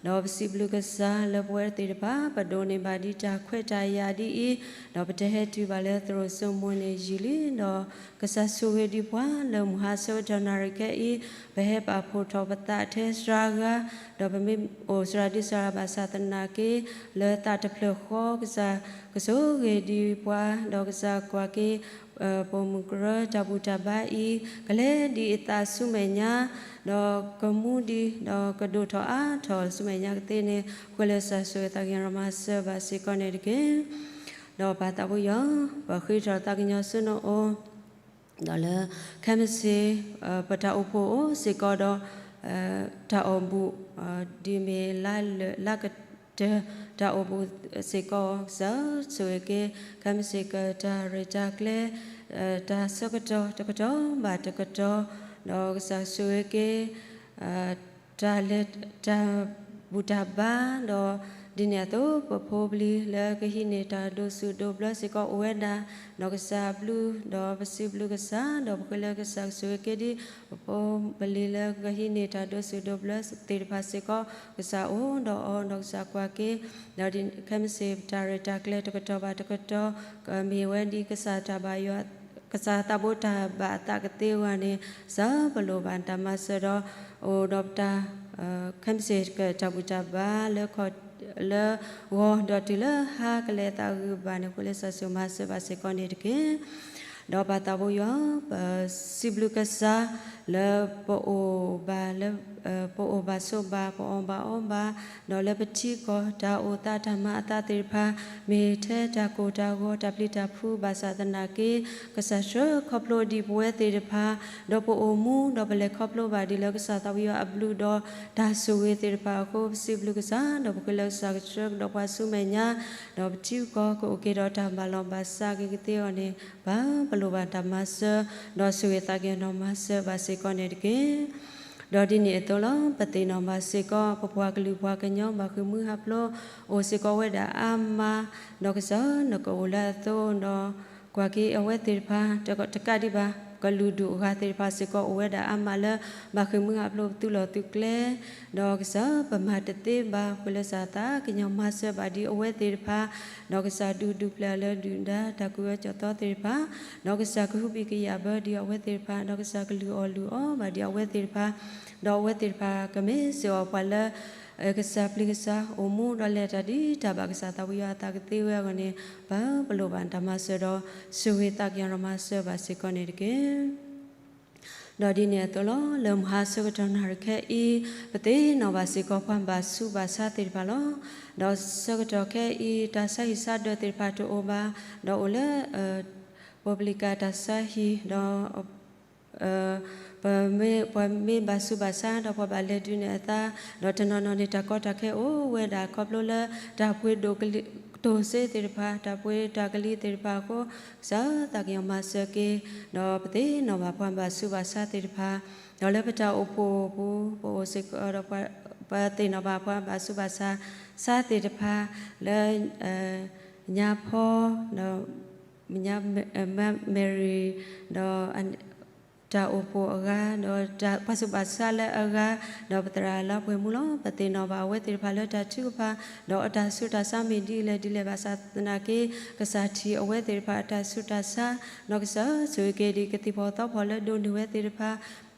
ဒီးပစံးဘျုးကစၢ်လၢပဝဲသ့ၣ်တဖၣ် ပဒိးန့ၢ်ဘၣ်ဒ်တၢ်ခွဲးတၢ်ယာ်ဒ်အံၤ, ဒီးပတဟဲတုၤဘၣ်လၢသရိာ်စိမိၤန့ၣ်ယံာ်လံ, ဒီးကစၢ်ဆိၣ်ဂ့ၤဒံးပှၤလၢမုၢ်ဟါဆၢကတီၢ်နၣ်ရံၣ်ခဲအံၤ, ပဟဲပာ်ဖှိၣ်ထီၣ်ပသးထဲစှၤဂၤ, ဒီးပမ့ၢ်အိၣ်စှၤဒံးစှၤဘၣ်ဆၣ်သနာ်က့ လၢသးတဖျၢၣ်ဃီ ကစၢ်ကဆိၣ်ဂ့ၤဒံးပှၤ, ဒီးကစၢ်ကွၢ်က့ၤ ပိာ်မုၣ်ကရၢတၢ်ဘူၣ်တၢ်ဘါအံၤ ကလဲၤဒံးအသးဆူမဲာ်ညါ, ဒီးကမူဒံး ဒီးကဒိၣ်ထီၣ်အါထီၣ်ဆူမဲာ်ညါကသ့န့ၣ် ဃိလၢကစၢ်ဆိၣ်ဂ့ၤသးကညီၤမၤစၢၤဘၣ်စ့ၢ်ကီးန့ၣ်တက့ၢ်. ဒီးပၢ်သးဘိယွၤ ပဃ့ထီၣ်သးကညီၤဆူနအိၣ်, ဒီးလၢခဲမုၢ်ဆ့ၣ် ပတၢ်အိၣ်ဖှိၣ်အိၣ်စ့ၢ်ကီးဒီး တၢ်အီၣ်ဘူၣ် ဒ်မ့ၢ်လါလၢာ်လါကတၢၢ် တၢ်အိၣ်ဘူၣ်စ့ၢ်ကီး ကစၢ်ဆိၣ်ဂ့ၤက့ၤ ခဲမုၢ်ဆ့ၣ်ကတၢ်ရဲၣ်တၢ်ကျဲၤ တၢ်ဆၢကတီၢ်တကတီၢ်ဘၣ်တကတီၢ်, ဒီးကစၢ်ဆိၣ်ဂ့ၤက့ၤ တၢ်လဲၤ တၢ်ဘူၣ်တၢ်ဘါ, ဒီးဒ်န့ၣ်အသိး ပဖိပလံၤလၢကဟံးန့ၢ်တၢ်ဒိးဆူၣ်ဒိးဘျၢစ့ၢ်ကီးအိၣ်ဝဲဒၣ်, ဒီးကစၢ်ဘျုး ဒီးပစံးဘျုးကစၢ်, ဒီးပဃ့လၢကစၢ်ကဆိၣ်ဂ့ၤက့ၤဒံး ပဖိပလံၤလၢကဟံးန့ၢ်တၢ်ဒိးဆူၣ်ဒိးဘျၢသ့ၣ်တဖၣ်စ့ၢ်ကီး ကစၢ်အိၣ်ဒီးအီၤ ဒီးကစၢ်ကွၢ်က့ၤ, ဒီးခဲမုၢ်ဆ့ၣ်ပတၢ်ရဲၣ်တၢ်ကျဲၤ တကတီၢ်ဘၣ်တကတီၢ် ကမ့ၢ်ဝဲဒ်ကစၢ်တၢ်ဘၣ်ယွၤ ကစၢ်သးဘိတၢ်ဘၣ်အသးကသ့အဂီၢ်န့ၣ် ကစၢ်ပလိၣ်ဘၣ်တၢ်မၤစၢၤဒီး အိၣ်ဒီးပတၢ် ခဲမုၢ်ဆ့ၣ်ကတၢ်ဘူၣ်တၢ်ဘါလၢ လၢဂီၤဒီးတုၤလၢဟါကလဲၤသးဂံၢ်ဘါန့ၣ် ဃိလၢကစၢ်ဆိၣ်ဂ့ၤမၤစၢၤဘၣ်စ့ၢ်ကီးန့ၣ်တက့ၢ်. ဒီးပၢ်သးဘိယွၤ ပစံးဘျုးကစၢ် လၢပအိၣ်ဘၣ်လၢ ပအိၣ်ဘၣ်ဆိးဘၣ် ပအီၣ်ဘၣ်အီဘၣ် ဒီးလၢပထံကီၢ်တၢ်အိၣ်သးတၢ်မၤအသးသ့ၣ်တဖၣ် မ့ၢ်ထဲတၢ်ကိၢ်တၢ်ဂီၤတၢ်ပျံၤတၢ်ဖုးဘၣ်ဆၣ်သနာ်က့ ကစၢ်ဆှၢခီဖျိဒံးပဝဲသ့ၣ်တဖၣ် ဒီးပအိၣ်မူ ဒီးပလဲၤခီဖျိဘၣ်ဒ်လၢကစၢ်သးဘိယွၤအဘျုးဒီးတၢ်ဆိၣ်ဂ့ၤသ့ၣ်တဖၣ်အဃိ ပစံးဘျုးကစၢ် ဒီးပဃ့လၢကစၢ်ကဆှၢကဒီးပှၤဆူမဲာ်ညါ ဒီးပထံပကီၢ်ကအိၣ်က့ၤဒီးတၢ်ဘၣ်လီၤဘၣ်စးက့ၤကသ့အဂီၢ်န့ၣ် ပၢ်ပလိၣ်ဘၣ်တၢ်မၤစၢၤ ဒီးဆိၣ်ဂ့ၤသးကညီၤမၤစၢၤဘၣ်စ့ၢ်ကီးန့ၣ်တက့ၢ်. ဒီးဒ်န့ၣ်အသိးလီၤ ပသ့ၣ်နီၣ်ဘၣ်စ့ၢ်ကီး ပပှၤကလုာ်ပှၤကညီဘၣ်ဃ့ၢ်မှံဟးဖျိး အိၣ်စ့ၢ်ကီးဝဲဒၣ်အါမး ဒီးကစၢ်နကအိၣ်လၢအသိးဒီး ကွၢ်က့ၤအဝဲသ့ၣ်တဖၣ် တကးဒံးဘၣ် ကလုာ်ဒူၣ်အဂၤသ့ၣ်တဖၣ်စ့ၢ်ကီးအိၣ်ဝဲဒၣ်အါမးလၢ ဘၣ်ဃ့ၢ်မှံဟးဖျိးပသူၣ်လီၢ်သုးကျဲ ဒီးကစၢ်ပမၤတသ့ဘၣ် ဃိလၢကစၢ်သးကညီၤမၤစၢၤဘၣ်ဒံးအဝဲသ့ၣ်တဖၣ် ဒီးကစၢ်ဒုးဒုးဖျဲးလၢဒုၣ်ဒါတၢ်ကူၣ်အၢကူၣ်သီသ့ၣ်တဖၣ် ဒီးကစၢ်ကဟုဘံၣ်ကယာ်ဘၢဒံးအဝဲသ့ၣ်တဖၣ် ဒီးကစၢ်ကလုၢ်အီၣ်လုၢ်အီဘၣ်ဒံးအဝဲသ့ၣ်တဖၣ် ဒီးအဝဲသ့ၣ်တဖၣ်ကမ့ၢ်စ့ၢ်ကီးပှၤလၢ ကစၢ်ပျံၤကစၢ်အိၣ်မူဒီးလဲၤတၢ်ဒ်တၢ်ဘၣ်ကစၢ်သးဝံယွၤအသးကသ့ဝဲအဂီၢ်န့ၣ် ပၢ်ပလိၣ်ဘၣ်တၢ်မၤစၢၤဒီး ဆိၣ်ဂ့ၤသးကညီၤမၤစၢၤဘၣ်စ့ၢ်ကီးန့ၣ်တက့ၢ်. ဒီးဒ်န့ၣ်အသိးလီၤ, လၢမုၢ်ဟါဆၢကတီၢ်နၣ်ရံၣ်ခဲအံၤ, ပသ့ၣ်နီၣ်ဘၣ်စ့ၢ်ကီးပှၤဘၣ်ဆူးဘၣ်ဆါသ့ၣ်တဖၣ်လီၤ. ဒီးဆၢကတီၢ်ခဲအံၤ တၢ်ဆါဟံၣ်ဆါဒၢးသ့ၣ်တဖၣ်တအိၣ်ဘၣ်, ဒီးအိၣ်လၢ ပပလံးကၣ်တၢ်ဆါဟံၣ်, ဒီး ပမ့ၢ် ပှၤမ့ၢ်ဘၣ်ဆူးဘၣ်ဆါ ဒီးပှၤဘၣ်လဲၤဒုးနဲၣ်အသး, ဒီးတနီၤနီၤန့ၣ် တၢ်ကီတၢ်ခဲအိၣ်ဝဲဒၣ် ခီဖျိလၢတၢ်ပှ့ၤဒိၣ်ကလံၤ ကတိၤစ့သ့ၣ်တဖၣ်, တၢ်ပှ့ၤတၢ်ကလံၤသ့ၣ်တဖၣ်အဃိ, ကစၢ်သးကညီၤမၤစၢၤက့ၤ, ဒီးပသ့ၣ်နီၣ်ဘၣ်ပှၤဘၣ်ဆူးဘၣ်ဆါသ့ၣ်တဖၣ်, ဒီးလၢပတၢ်အိၣ်ဖှိၣ်အပူၤ ပအိၣ်စ့ၢ်ကီးဒီး ပသ့ၣ်နီၣ်ဘၣ်ပှၤဘၣ်ဆူးဘၣ်ဆါ ဆါသ့ၣ်တဖၣ် လၢ ညါဖီ ဒီး ညါ မဲရံၤ ဒီး တၢ်အိၣ်ဖှိၣ်အဂၤ, ဒီးပှၤဆူးဘၣ်ဆါလၢအဂၤ, ဒီးပသရၣ်လၢပှဲၤမူလီၤ. ပသ့ၣ်နီၣ်ဘၣ်အဝဲသ့ၣ်တဖၣ်လၢတၢ်ထုကဖၣ်, ဒီးအတၢ်ဆူးတၢ်ဆါမ့ၢ်ဒ်လဲၣ်ဒ်လဲၣ်ဘၣ်ဆၣ်သနာ်က့, ကစၢ်ထံၣ်အဝဲသ့ၣ်တဖၣ်အတၢ်ဆူးတၢ်ဆါ, ဒီးကစၢ်ဆိၣ်ဂ့ၤက့ၤဒံးကသံၣ်ဖီၣ်သီဖီၣ်လၢဒိးန့ၢ်ဝဲသ့ၣ်တဖၣ်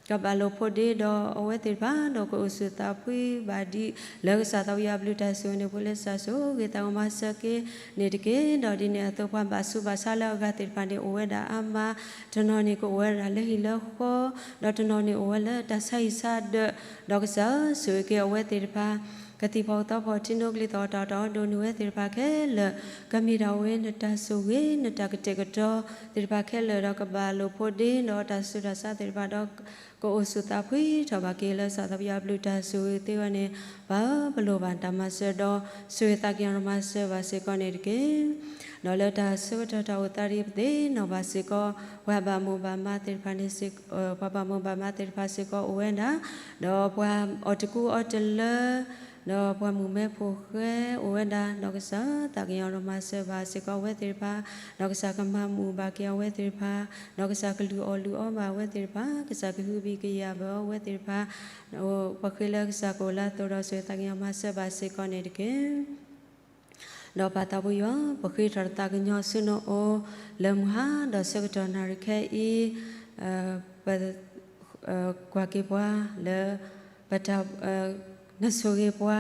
ကဘၣ်လိာ်ဖိးဒ့ဒီးအဝဲသ့ၣ်တဖၣ်, ဒီးကအိၣ်ဆူၣ်သးဖှံဘၣ်ဒံး လၢကစၢ်သးပယီၤအဘျုးတၢ်ဆိၣ်ဂ့ၤန့ၣ် ပှဲၤလၢကစၢ်ဆိၣ်ဂ့ၤသးကမၤစၢၤက့ၤန့ၣ်တက့ၢ်. ဒီးဒ်န့ၣ်အသိးပှၤဘၣ်ဆူးဘၣ်ဆါလၢအဂၤသ့ၣ်တဖၣ်န့ၣ် အိၣ်ဝဲဒၣ်အါမး, တနီၤန့ၣ်ကအိၣ်ဝဲဒၣ်လၢဟံၣ်လၢဃီ, ဒီးတနီၤန့ၣ်အိၣ်ဝဲလၢတၢ်ဆါဟံၣ်ဆါဒၢး, ဒီးကစၢ်ဆိၣ်ဂ့ၤက့ၤအဝဲသ့ၣ်တဖၣ် ကသံၣ်ဖီၣ်သီဖီၣ်ထံနိကလံၤသီၣ်တၢ်တၢ်အီၣ်ဒိးန့ၢ်ဝဲသ့ၣ်တဖၣ်ခဲလၢာ်, ကမ့ၢ်ဒၣ်ဝဲနတၢ်ဆိၣ်ဂ့ၤ နတၢ်ကတဲာ်ကတီၤသ့ၣ်တဖၣ်ခဲလၢာ်, ဒီးကဘၣ်လိာ်ဖိးဒ့ဒီးတၢ်ဆူးတၢ်ဆါသ့ၣ်တဖၣ်ဒီး ကအိၣ်ဆူၣ်သးဖှံထီၣ်ဘၣ်က့ၤလၢကစၢ်သးပယီၤအဘျုးတၢ်ဆိၣ်ဂ့ၤသ့ဝဲန့ၣ်, ပၢ်ပလိာ်ဘၣ်တၢ်မၤစၢၤဒီး ဆိၣ်ဂ့ၤသးကညီၤမၤစၢၤဘၣ်စ့ၢ်ကီးန့ၣ်တက့ၢ်. ဒီးလၢတၢ်ဆၢကတီၢ်တၢ်အိၣ်သးဒ်ပသ့ၣ်နီၣ်ဘၣ်စ့ၢ်ကီး ပှၤဘၣ်မိၢ်ဘၣ်မးသ့ၣ်တဖၣ်န့ၣ် ပှၤဘၣ်မိၢ်ဘၣ်မးသ့ၣ်တဖၣ်စ့ၢ်ကီးအိၣ်ဝဲဒၣ်, ဒီးပှၤအီၣ်တကူအီတလၢ ဒီးပှၤမုၣ်မဲဖိဃဲအိၣ်ဝဲဒၣ်, ဒီးကစၢ်သးကညီၤဒီးမၤစၢၤဘၣ်စ့ၢ်ကီးအဝဲသ့ၣ်တဖၣ်, ဒီးကစၢ်ကမၤမုာ်ဘၣ်က့ၤအဝဲသ့ၣ်တဖၣ်, ဒီးကစၢ်ကလုၢ်အီၣ်လုၢ်အီဘၣ်အဝဲသ့ၣ်တဖၣ်, ကစၢ်ကဟုဘံၣ်ကယာ်ဘၣ်အဝဲသ့ၣ်တဖၣ်, ပဃ့လၢကစၢ်ကအိၣ်လၢအသိးဒီး ဆိၣ်ဂ့ၤသးကညီၤမၤစၢၤဘၣ်စ့ၢ်ကီးန့ၣ်တက့ၢ်. ဒီးပၢ်သးဘိယွၤ, ပဃ့ထီၣ်သးကညီၤဆူနအိၣ် လၢမုၢ်ဟါဒီးဆၢကတီၢ်နၣ်ရံၣ်ခဲအံၤ, ပ ကွၢ်က့ၤပှၤလၢ ပတၢ် နဆိၣ်ဂ့ၤပှၤ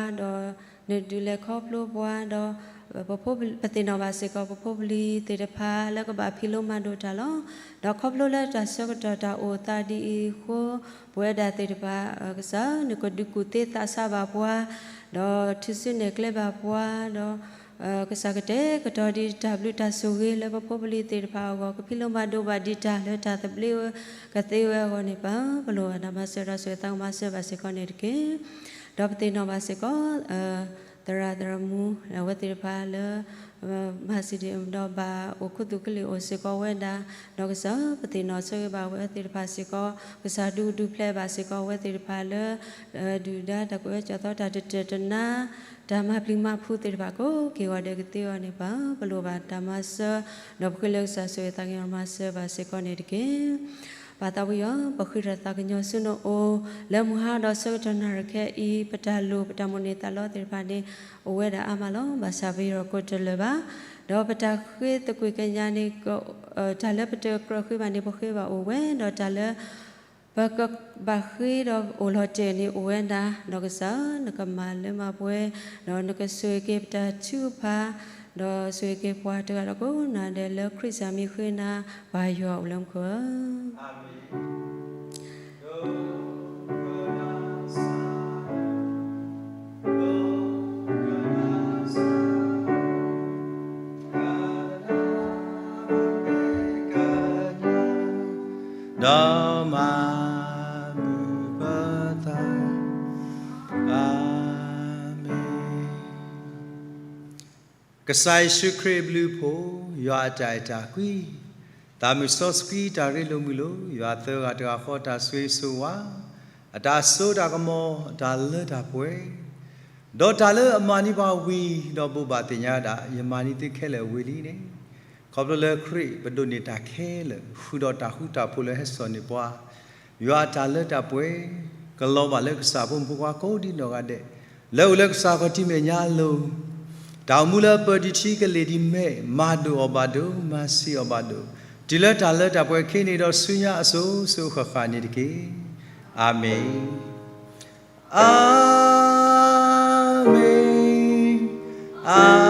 ဒီးနဒုးလဲၤခီဖျိပှၤ ဒီး ပဖိပလံၤ ပသ့ၣ်နီၣ်ဘၣ်စ့ၢ်ကီး ပဖိပလံၤသ့ၣ်တဖၣ်လၢကဘၣ်ဖံးလိမၤဒိးတၢ်လီၤ. ဒီးခီဖျိလၢတၢ်ဆၢကတီၢ်တၢ်အိၣ်သးဒ်အံၤအဃိ, ပဝဲဒၣ်သ့ၣ်တဖၣ် ကစၢ်နကဒုးကူၣ်သ့သးဆါဘၣ်ပှၤ, ဒီးထုးစုနဲၣ်ကျဲဘၣ်ပှၤ, ဒီး ကစၢ်ကတဲာ်ကတီၤဒံးတၢ်ဘျုးတၢ်ဆိၣ်ဂ့ၤလၢပဖိပလံၤသ့ၣ်တဖၣ်အဂီၢ် ကဖံးလိမၤဒိးဘၣ်ဒံးတၢ်လၢတၢ်သဘျ့ဝဲ ကသ့ဝဲအဂီၢ်န့ၣ် ပၢ်ပလိာ်ဘၣ်တၢ်မၤစၢၤဒီးဆိၣ်ဂ့ၤသးကမၤစၢၤဘၣ်စ့ၢ်ကီးန့ၣ်တက့ၢ်. ဒီးပသ့ၣ်နီၣ်ဘၣ်စ့ၢ်ကီး သရၣ်သရၣ်မုၣ် အဝဲသ့ၣ်တဖၣ်လၢ မၤစံးဒံးဒီးဘၣ်အိၣ်ခူသူၣ်ကလံၣ်အိၣ်စ့ၢ်ကီးဝဲဒၣ်, ဒီးကစၢ်ပသ့ၣ်နီၣ်ဆိၣ်ဂ့ၤဘၣ်ဝဲသ့ၣ်တဖၣ်စ့ၢ်ကီး, ကစၢ်ဒုးဒုးဖျဲးဘၣ်စ့ၢ်ကီးဝဲသ့ၣ်တဖၣ်လၢ ဒုၣ်ဒါတၢ်ကွဲးဝဲကၠီၣ်သီတၢ်တတၢာ်တနါ တၢ်မၤပျံၤမၤဖုးသ့ၣ်တဖၣ်ကိးက့ၤဂီၤဒဲးကသ့အီၤန့ၣ် ပၢ်ပလိာ်ဘၣ်တၢ်မၤစၢၤ, ဒီးပဃ့လၢကစၢ်ဆိၣ်ဂ့ၤသးကညီၤမၤစၢၤဘၣ်စ့ၢ်ကီးန့ၣ်တက့ၢ်. ပၢ်သးဝံၣ်အီၤ ပဃ့ထီၣ်သးကညီၤဆူနအိၣ် လၢမုၢ်ဟါဒီးဆၢကတီၢ်နၣ်ရံၣ်ခဲအံၤ ပတၢ်လိၣ်ပတၢ်မိၣ်န့ၢ်သးလီသ့ၣ်တဖၣ်န့ၣ် အိၣ်ဝဲဒၣ်အါမးလီၤ. ဘၣ်ဆၣ်ပယီၤကိးတလၢာ်ဘၣ်, ဒီးပတၢ်ဃ့သကွံၢ်ကညးန့ၣ် တၢ်လၢပတကြၢးဃ့ဘၣ်န့ၣ် ပဃ့ဘၣ်အိၣ်ဝဲ, ဒီးတၢ်လၢ ပကဘၣ်ဃ့ဒီးအိၣ်လီၤတဲာ်န့ၣ်အိၣ်ဝဲဒၣ်, ဒီးကစၢ်နကမၤလၢမၤပှဲၤ, ဒီးနကဆိၣ်ဂ့ၤက့ၤပတၢ်ထုကဖၣ်, ဒီးဆိၣ်ဂ့ၤက့ၤပှၤတဂၤဒီးကိးဂၤဒဲးလၢခရံာ်စၢ်မံဃ့နၤ ပၢ်ယွၤအိၣ်လၢမူခိၣ်ဧၢ. ဒီးမၤမုာ်ပသး, အၤမ့ၣ်. ကစၢ်ယ့ၣ်ၡူးခရံာ်အဘျုးအဖှိၣ်, ယွၤအတၢ်အဲၣ်တၢ်ကွံ, သးမုၢ်စီဆှံတၢ်ရ့လိာ်မုာ်လိာ်, ယွၤသၢဂၤတဂၤဃီတၢ်ဆိၣ်ဂ့ၤဆိၣ်ဝါ, အတၢ်စိတၢ်ကမီၤ, တၢ်လၢတၢ်ပှဲၤ, ဒီးတၢ်လၢအမၤန့ၢ်ပှၤဝံၤ, ဒီးဘိးဘၣ်သ့ၣ်ညါဒၣ် ယမၤန့ၢ်သုခဲလၢာ်ဝံၤလံန့ၣ်, ခီဖျိလၢခရံာ်ပဒိးန့ၢ်တၢ်ခဲလၢာ် ဃုာ်ဒီးတၢ်ဃူတၢ်ဖိးလၢဟဲစိာ်န့ၢ်ပှၤ, ယွၤအတၢ်လၢတၢ်ပှဲၤ ကလီၤဘၣ်လၢကစၢ်ဖိမုၣ်ဖိခွါကိးဒံနီၢ်ဂၤဒဲး လၢအိၣ်လၢကစၢ်ခီၣ်ထံးမဲာ်ညါအလိၤ, တၢ်အိၣ်မူလၢအပၢၢ်ဒံးထံကလ့ၢ်ဒံးမဲာ် မၤဒိၣ်အီၤဘၣ်ဒိၣ် မၤဆံးအီၤဘၣ်ဒိၣ်, တုၤလၢတၢ်လၢတၢ်ပှဲၤခဲအံၤန့ၣ်ဒီးဆူညါအစိၤစိၤဃၣ်ဃၣ်န့ၣ်တက့ၢ်. အၤမ့ၣ်. အၤမ့ၣ်, အၤ